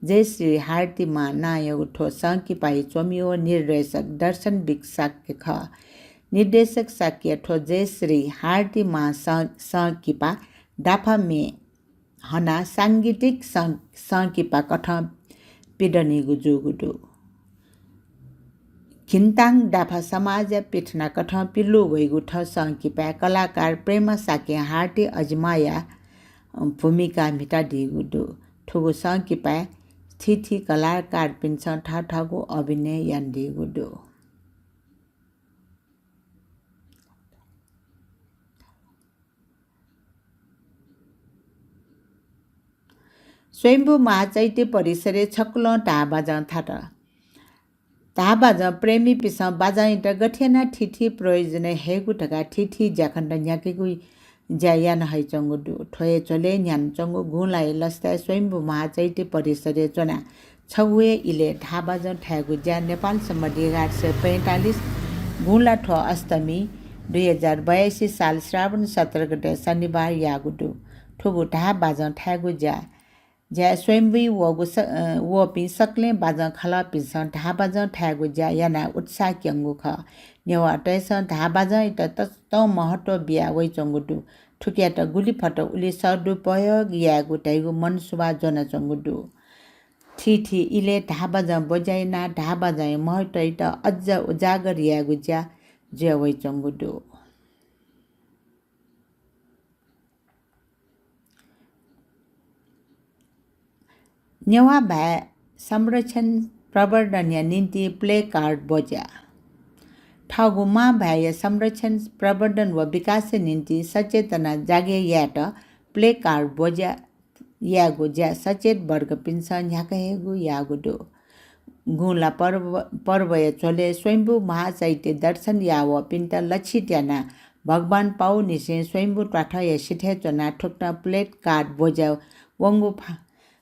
जयश्री हार्दिमा नांयागु थ्व संकिपाया च्वमि व निर्देशक दर्शन विक शाक्य खः। निर्देशक शाक्य थ्व जयश्री हार्दिमा सं-, संकिपा दाफा म्ये हनाः सांगीतिक सं-, संकिपा कथं पिदनीगु जूगु दु। घिन्ताङ दाफा समाजया पिथना कथं पिलु वइगु थ्व संकिपाय् कलाकार प्रेमा शाक्यं हार्दी अजिमाया भूमिका म्हितादीगु दु। थुगु संकिपाय् थीथी कलाकारपिन्सं थःथःगु अभिनय यानादीगु दु। स्वयम्भू महाचैत्य परिसरय् छकुलं धाः बाजं थात। धाः बाजं प्रेमीपिसं बाजंयात गथे यानाः थीथी प्रयोजनय् हयेगु धकाः थीथी ज्याखँत न्ह्याकेगु ज्या याना हइच्वंगु दु। थ्व हे झ्वलय् न्ह्यानाच्वंगु गुँलाया लसताय् स्वयम्भू महाचैत्य परिसरय् च्वनाः छगू हे इलय् धाः बाजं थायेगु ज्या नेपाल सम्बत एघार सय पैंतालिस गुँला थ्व अष्टमी दुई हजार बयासी साल श्रावण सत्र गते शनिबार याःगु दु। थुगु धाः बाजं थायेगु ज्या ज्याय् स्वयम्भूइ वःगु स-, अ, वःपिं सकलें बाजं खलःपिन्सं धाः बाजं थायेगु ज्या यानाः उत्साह क्यंगु खः। नेवाःतय्सं धाः बाजंयात तसकं महत्व बिया वइच्वंगु दु। थुकियात गुलि फत उलि सदुपयोग यायेगु धइगु मनसुवा ज्वनाच्वंगु दु। थीथी इलय् धाः बाजं ब्वज्या यानाः धाः बाजंया महत्वयात अझ उजागर यायेगु ज्या जुया वइच्वंगु दु। नेवाः भाय् संरक्षण प्रवर्धनया निंतिं placard ब्वज्या। थःगु मां भाय्‌या संरक्षण, प्रवर्धन व विकासया निंतिं सचेतना जागे यायेत placard ब्वज्या यायेगु ज्या सचेत वर्गपिन्सं न्ह्याका हयेगु याःगु दु। गुँला पर्व, पर्वया झ्वलय् स्वयम्भू महाचैत्य दर्शन याः वःपिन्त लक्षित यानाः भगवान पावंनिसें स्वयम्भू त्वाथया सिथय् च्वनाः थुकथं placard ब्वज्या वंगु फा-,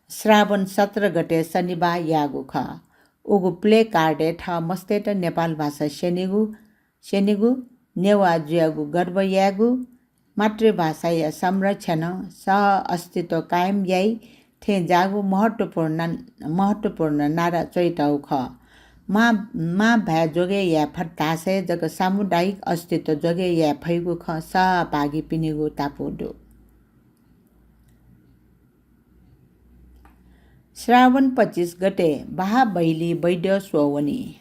श्रावण सत्र गते शनिबार याःगु खः। उगु placard-य् थः मस्तय्त नेपाल भाषा स्यनेगु, स्यनेगु, नेवाः जुयागु गर्व यायेगु, मातृभाषाया संरक्षणं सह अस्तित्व कायम याइ थें ज्याःगु महत्वपूर्ण, महत्वपूर्ण नारा च्वयातःगु खः। मां, मां भाय् जोगय् याये फत धाःसा हे जक सामुदायिक अस्तित्व जोगय् याये फइगु खँ सहभागीपिनिगु तापु दु। श्रावण पच्चिस गते बाहा बैली बैद्य स्वः वनी।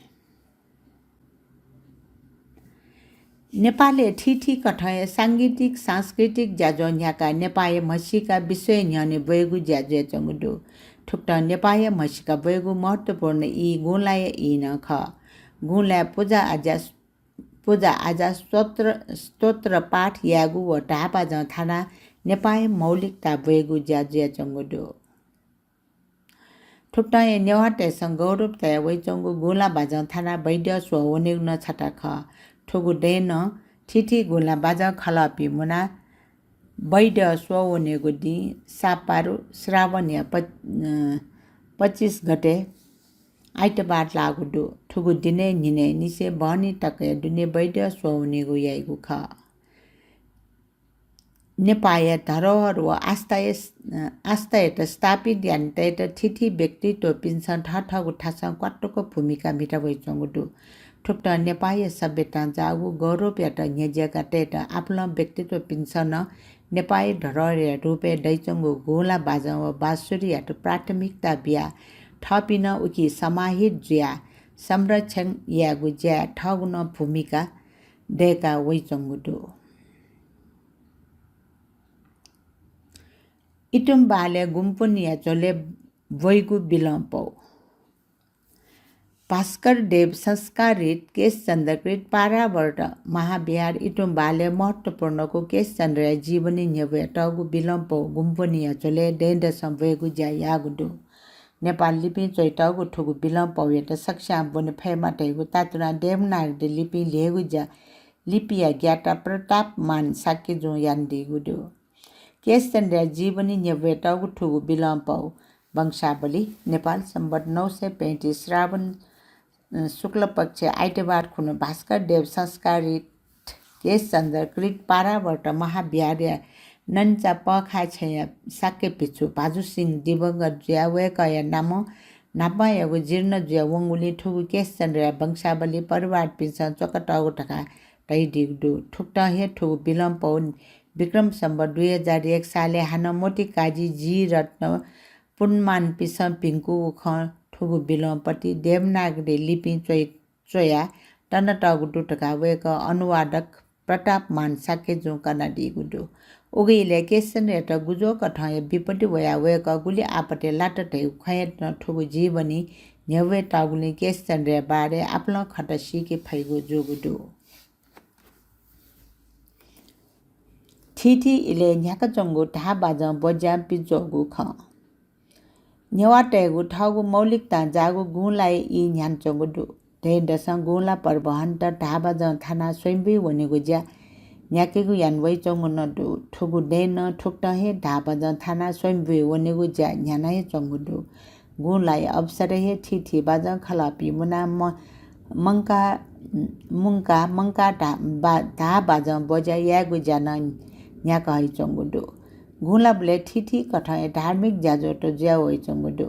नेपालय् थीथी कथंया सांगीतिक, सांस्कृतिक ज्याझ्वः न्ह्याकाः नेपाःया म्हसीका विश्वया न्ह्यःने ब्वयेगु ज्या जुयाच्वंगु दु। थुकथं नेपाःया म्हसीका ब्वयेगु महत्वपूर्ण ई गुँलाया ई नं खः। गुँलाय् पुजा आजा, पुजा आजा, स्तोत्र, स्तोत्र पाठ यायेगु व धाः बाजं थानाः नेपाःया मौलिकता ब्वयेगु ज्या जुयाच्वंगु दु। थुकथं हे नेवाःतय्सं गौरव तया वइच्वंगु गुँला बाजं थानाः बैद्य स्वः वनेगु नं छता खः। थुगु दँय् नं थीथी गुँला बाजं खलःपिं मुनाः बैद्य स्वः वनेगु दिं सापारु श्रावणया पच-, अ, पच्चिस गते आइतबार लाःगु दु। थुगु दिनय् न्हिनय् निसें बहनी तकया दुने बैद्य स्वः वनेगु याइगु खः। नेपाःया धरोहर व आस्थाया, आस्थायात स्थापित यानातयेत थीथी व्यक्तित्वपिन्सं थःथःगु थासं क्वातुक भूमिका म्हिता वइच्वंगु दु। थुकथं नेपाःया सभ्यतां जाःगु गौरवयात न्ह्यज्याकातयेत आपालं व्यक्तित्वपिन्सं नं नेपाःया धरोहरया रूपय् दइच्वंगु गुँला बाजं व बाँसुरीयात प्राथमिकता बियाः थःपिं नं उकी समाहित जुयाः संरक्षण यायेगु ज्याय् थःगु नं भूमिका दय्का वइच्वंगु दु। इतुम्बालय् गुम्पुनिया झ्वलय् ब्वइगु बिलं पौ। भास्कर देव संस्कारित केशचन्द्रकृत पारावर्त महाविहार इतुम्बालय् महत्वपूर्णगु केशचन्द्रया जीवनी न्ह्यब्वयातःगु बिलं पौ गुम्पुनिया झ्वलय् दँय्दसं ब्वयेगु ज्या याःगु दु। नेपाल लिपिं च्वयातःगु थुगु बिलं पौयात सकस्यां ब्वने फयेमा धइगु तातुनाः देवनागरी लिपिं ल्ह्ययेगु ज्या लिपिया ज्ञाता प्रतापमान शाक्यजुं यानादीगु दु। केशचन्द्रया जीवनी न्ह्यब्वयातःगु थुगु बिलं पौ वंशावली नेपाल संवत् नौ सय पैंतीस श्रावण, अ, शुक्ल पक्ष आइतबार खुन्हु भास्कर देव संस्कारित केशचन्द्रकृत पारावर्त महाविहारया ननिचा पःखाः छेँया शाक्य भिक्षु भाजु सिंह दिवंगत जुयाः वय्‌कःया नामं न्हापांयागु जीर्ण जुया वंगुलिं थुगु केशचन्द्रया वंशावली परिवारपिन्सं च्वकातःगु धकाः धयादीगु दु। थुकथं हे थुगु बिलंपौ विक्रम सम्वत दुई हजार एक सालय् हानं मोतीकाजी, जीरत्न, पुनमानपिन्सं भिंकूगु खँ थुगु बिलंपति देवनागरी लिपिं च्वइ च्वयाः तनातःगु दु धकाः वय्‌कः अनुवादक प्रतापमान शाक्यजुं कनादीगु दु। उगु इलय् केशचन्द्रयात गुज्वःकथंया विपत्ति वयाः वय्‌कः गुलि आपतय् लात धइगु खँय् नं थुगु जीवनी न्ह्यब्वयातःगुलिं केशचन्द्रया बारे आपालं खँत सीके फइगु जूगु दु। थीथी इलय् न्ह्याकाच्वंगु धाःबाजं ब्वज्यां पिज्वःगु खँ। नेवाःतय्‌गु थःगु मौलिकतां जाःगु गुँलाया ई न्ह्यानाच्वंगु दु। दँय्‌दसं गुँला पर्व हनेत धाःबाजं थानाः स्वयम्भुइ वनेगु ज्या न्ह्याकेगु याना वइच्वंगु नं दु। थुगु दँय् नं थुकथं हे धाःबाजं थानाः स्वयम्भुइ वनेगु ज्या न्ह्याना हे च्वंगु दु। गुँलाया अवसरय् हे थीथी बाजं खलःपिं मुनाः म-, मंका-, मुंकाः, मंकाः धा-, बा-, धाःबाजं ब्वज्या यायेगु ज्या नं न्ह्याका हइच्वंगु दु। गुँलाबलय् थीथी कथंया धार्मिक ज्याझ्वःत जुया वइच्वंगु दु।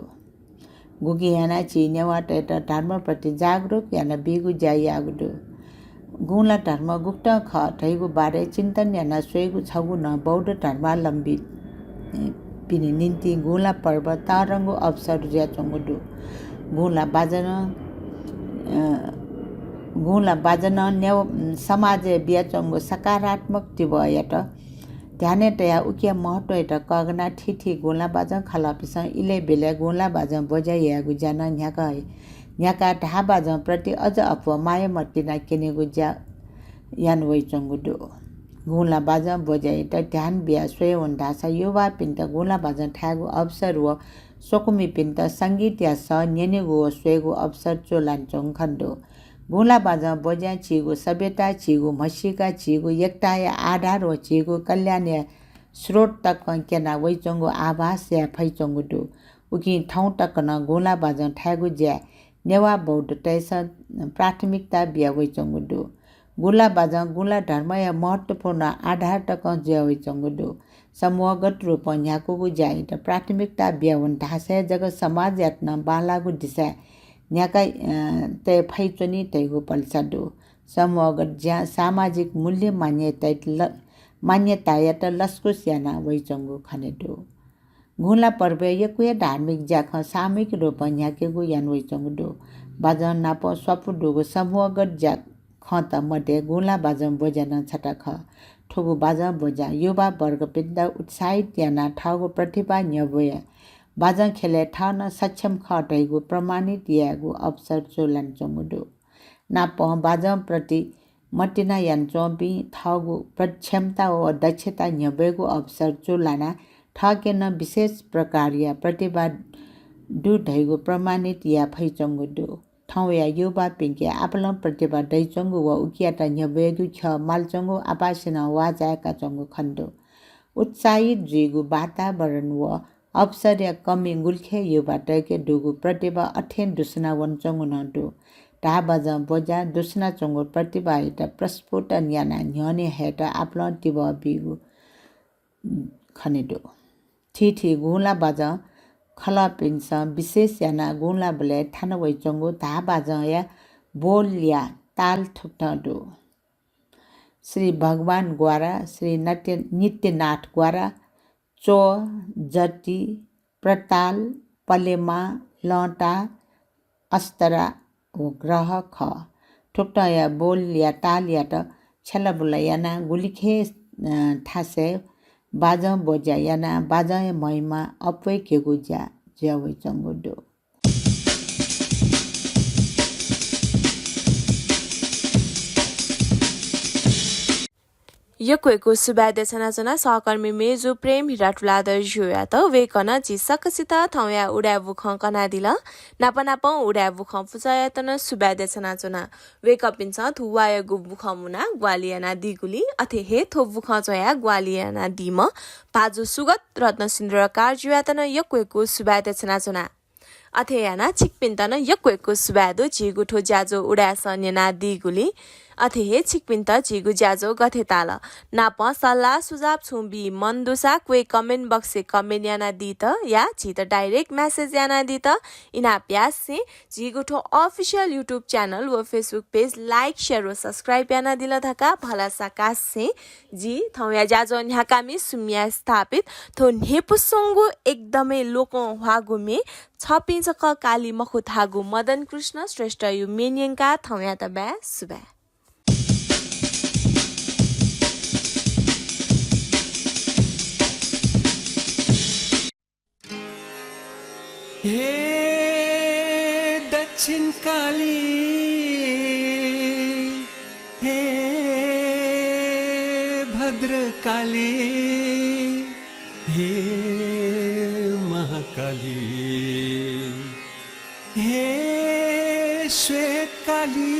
गुकिं यानाः झी नेवाःतय्‌त धर्मप्रति जागरुक यानाबीगु ज्या याःगु दु। गुँला धर्म गुकथं खः धइगु बारे चिन्तन यानाः स्वयेगु छगू नं बौद्ध धर्मावलम्बी, ए, पिनि निंतिं गुँला पर्व तःधंगु अवसर जुयाच्वंगु दु। गुँला बाजं, अ, गुँला बाजं नेव-, समाजय् बियाच्वंगु सकारात्मक तिबःयात ध्यानय् तयाः उकिया महत्वयात कःघानाः थीथी गुँला बाजं खलःपिन्सं इलय् ब्यलय् गुँला बाजं ब्वज्या यायेगु ज्या नं न्ह्याका हइ। न्ह्याकाः धाःबाजं प्रति अझ अप्वः माया मतिना क्यनेगु ज्या याना वइच्वंगु दु। गुँला बाजं ब्वज्यायात ध्यान बियाः स्वये वन धाःसा युवापिन्त गुँला बाजं थायेगु अवसर व स्वकुमिपिन्त संगीतया सः न्यनेगु व स्वयेगु अवसर चूलानाच्वंगु खने दु। गुँला बाजं ब्वज्यां झीगु सभ्यता, झीगु म्हसीका, झीगु एकताया आधार व झीगु कल्याणया स्रोत तकं क्यना वइच्वंगु आभास याये फइच्वंगु दु। उकिं थौं तक नं गुँला बाजं थायेगु ज्याय् नेवाः बौद्धतय्‌सं प्राथमिकता बिया वइच्वंगु दु। गुँला बाजं गुँला धर्मया महत्वपूर्ण आधार तकं जुया वइच्वंगु दु। समूहगत रूपं न्ह्याकूगु ज्यायात प्राथमिकता बिया वन धाःसा हे जक समाजयात नं बांलाःगु दिशाय् न्ह्याका, अ, तये फइच्वनी धइगु भलसा दु। समूहगत ज्यां सामाजिक मूल्य मान्यतायात ल-, मान्यतायात लसकुस याना वइच्वंगु खने दु। गुँला पर्वय् यक्व हे धार्मिक ज्याखँ सामूहिक रूपं न्ह्याकेगु याना वइच्वंगु दु। बाजं नाप स्वापू दुगु समूहगत ज्याखँत मध्ये गुँला बाजं ब्वज्या नं छता खः। थुगु बाजं ब्वज्यां युवा वर्गपिन्त उत्साहित यानाः थःगु प्रतिभा न्ह्यब्वयाः बाजं ख्यलय् थः नं सक्षम खः धइगु प्रमाणित यायेगु अवसर चूलानाच्वंगु दु। नापं बाजं प्रति मतिना यानाच्वंपिं थःगु प्र-, क्षमता व दक्षता न्ह्यब्वयेगु अवसर चूलानाः थःके नं विशेष प्रकारया प्रतिभा दु धइगु प्रमाणित याये फइच्वंगु दु। थौंया युवापिन्के आपालं प्रतिभा दइच्वंगु व उकियात न्ह्यब्वयेगु ख्यः मालाच्वंगु आपासिनं वाःचाय्‌काच्वंगु खने दु। उत्साहित जुइगु वातावरण व अवसरया कमी गुलिखे युवातय्‌के दुगु प्रतिभा अथें दुसना वनाच्वंगु नं दु। धाःबाजं ब्वज्यां दुसनाच्वंगु प्रतिभायात प्रस्फुटन यानाः न्ह्यःने हयेत आपालं तिबः बीगु खने दु। थीथी गुँला बाजं खलःपिन्सं विशेष यानाः गुँलाबलय् थाना वइच्वंगु धाःबाजंया बोलया ताल थुकथं दु। श्री भगवान ग्वारा, श्री नत्य-, नित्यनाथ ग्वारा, च्वः, जति, प्रताल, पलेमा, लँटा, अस्तरा व ग्रह खः। थुकथंया बोलया तालयात छ्यलाबुला यानाः गुलिखे, अ, थासय् बाजं ब्वज्या यानाः बाजंया महिमा अप्वय्‌केगु ज्या जुया वइच्वंगु दु। यक्व यक्व सुभाय् देछानाच्वना सहकर्मी मेजु प्रेम हिरा तुलाधर ज्यूयात। वय्‌कलं झी सकसित थौंया उदाय् बुखँ कनादिल। नाप नापं उदाय् बुखँ पुचःयात नं सुभाय् देछानाच्वना। वय्‌कःपिन्सं थ्व वाःयागु बुखँ मुनाः ग्वाहालि यानादीगुलिं, अथे हे थ्व बुखँ च्वयाः ग्वाहालि यानादीम्ह भाजु सुगत रत्नसिंह द्वारकारज्यूयात नं यक्व यक्व सुभाय् देछानाच्वना। अथे यानाः छिकपिन्त नं यक्व यक्व सुभाय् दु, झीगु थ्व ज्याझ्वः उदाय्‌सं न्यनादीगुलिं। अथे हे छिकपिन्त झीगु ज्याझ्वः गथे ताल नापं सल्लाह सुझाव छुं बी मन दुसा क्वय् comment box-य् comment यानादीत या झीत direct message यानादीत इनाप यासें झीगु थ्व official YouTube channel व Facebook page like, share व subscribe यानादिल धकाः भलसा कासें जि थौंया ज्याझ्वः न्ह्याकामि सुम्या स्थापित थ्व न्ह्यइपुसेंगु एकदमै लोकंह्वाःगु म्ये छपिं जक काली मखु धाःगु मदन कृष्ण श्रेष्ठया म्ये न्यंकाः थौंयात बाय् सुभाय्। हे दक्षिण काली, हे भद्रकाली, हे महाकाली, हे श्वेतकाली,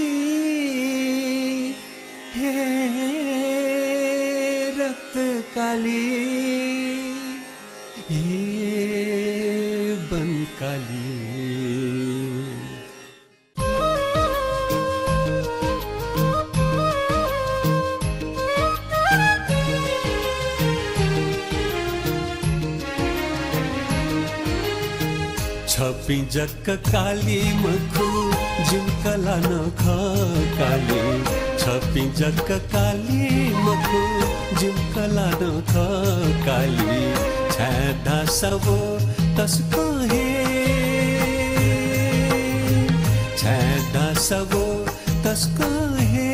हे रक्तकाली, हे वनकाली। छपिं जक काली मखु, जिमित ला नं खः काली। छपिं जक काली मखु, जिमित ला नं खः काली। छाय् धाःसा व तसकं हे, छाय् धाःसा व तसकं हे।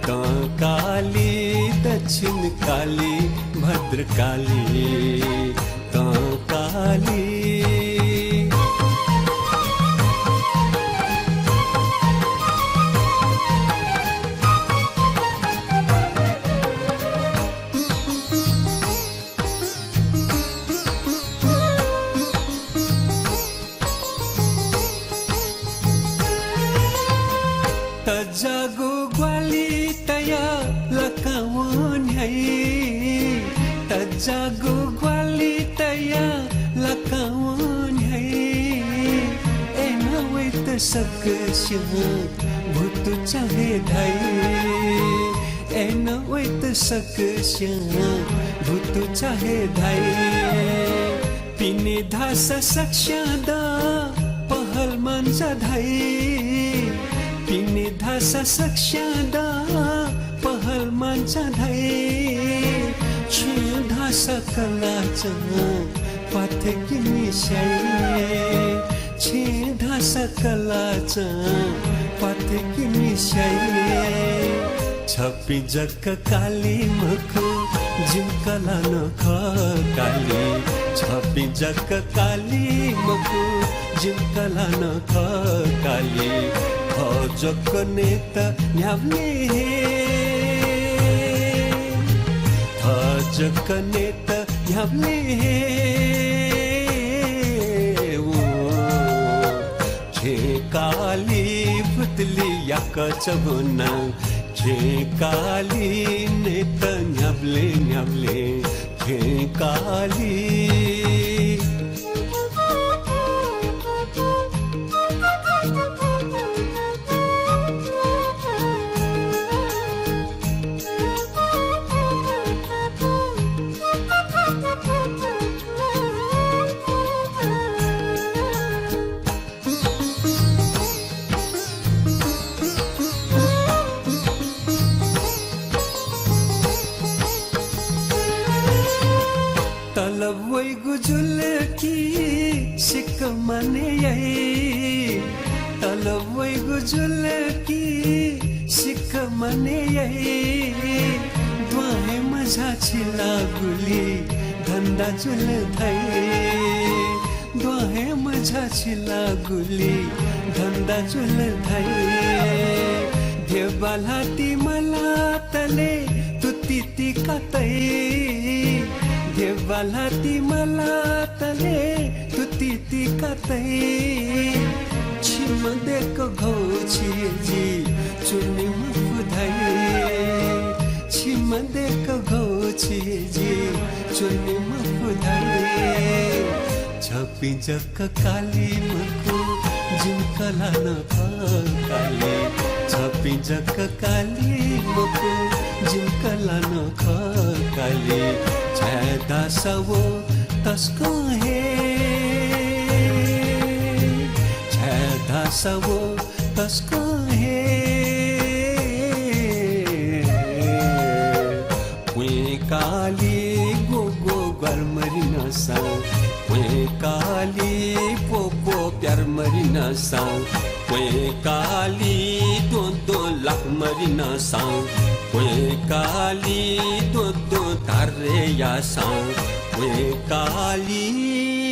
तं काली, दक्षिण काली, भद्रकाली, तं काली। तज्जाःगु ग्वालितया लकां वं न्ह्याइ। तज्जाःगु ग्वालितया लकां वं न्ह्याइ। अय्नं वइत सकस्यां भुतुचा हे धाइ। अय्नं वइत सकस्यां भुतुचा हे धाइ। पिने धाःसा सकस्यां द पहल मांचा धाइ। पिने धाःसा सकस्यां द पहल मांचा धाइ। छेँ धाःसा कलाचं प्वाथय्‌के म्ये स्याइ। छेँ धाःसा कलाचं प्वाथय्‌के म्ये स्याइ। छपिं जक काली मखु, जिमित ला नं खः काली। छपिं जक काली मखु, जिमित ला नं खः काली। थः जक नयेत न्ह्याबलें हे, थः जक नयेत न्ह्याबलें हे। ओ छेँ काली भुतुली याकःचा ब्वना। छेँ काली नयेत न्ह्याबलें न्ह्याबलें छेँ काली। तलब वइगु जुल कि सिक्क माने याइ। तलब वइगु जुल कि सिक्क माने याइ। द्वाँहे मझाछि लाःगुलिं धन्दा जुल धाइ। द्वाँहे मझाछि लाःगुलिं धन्दा जुल धाइ। ध्यबा ल्हातिम्ह ल्हातले तुतिति कातइ। ध्यबा ल्हातिम्ह ल्हातले तुतिति कातइ। छिम्ह दय्क घौछि जि च्वने मफु धाइ। छिम्ह दय्क घौछि जि च्वने मफु धाइ। जक काली मखु, जिमि कलाः नं खः काली। छपिं जक काली मखु, जिमि कलाः नं खः काली। छाय् धाःसा व तसकं हे, छाय् धाःसा व तसकं हे। प्वँय् काली ग्व ग्व ग्वार मरिनासां, प्वँय् काली प्वः प्वः प्यार मरिनासां, प्वँय् काली द्वँ द्वँ लाख मरिनासां, प्वँय् काली द्वँ द्वँ धारे याःसां, प्वँय् काली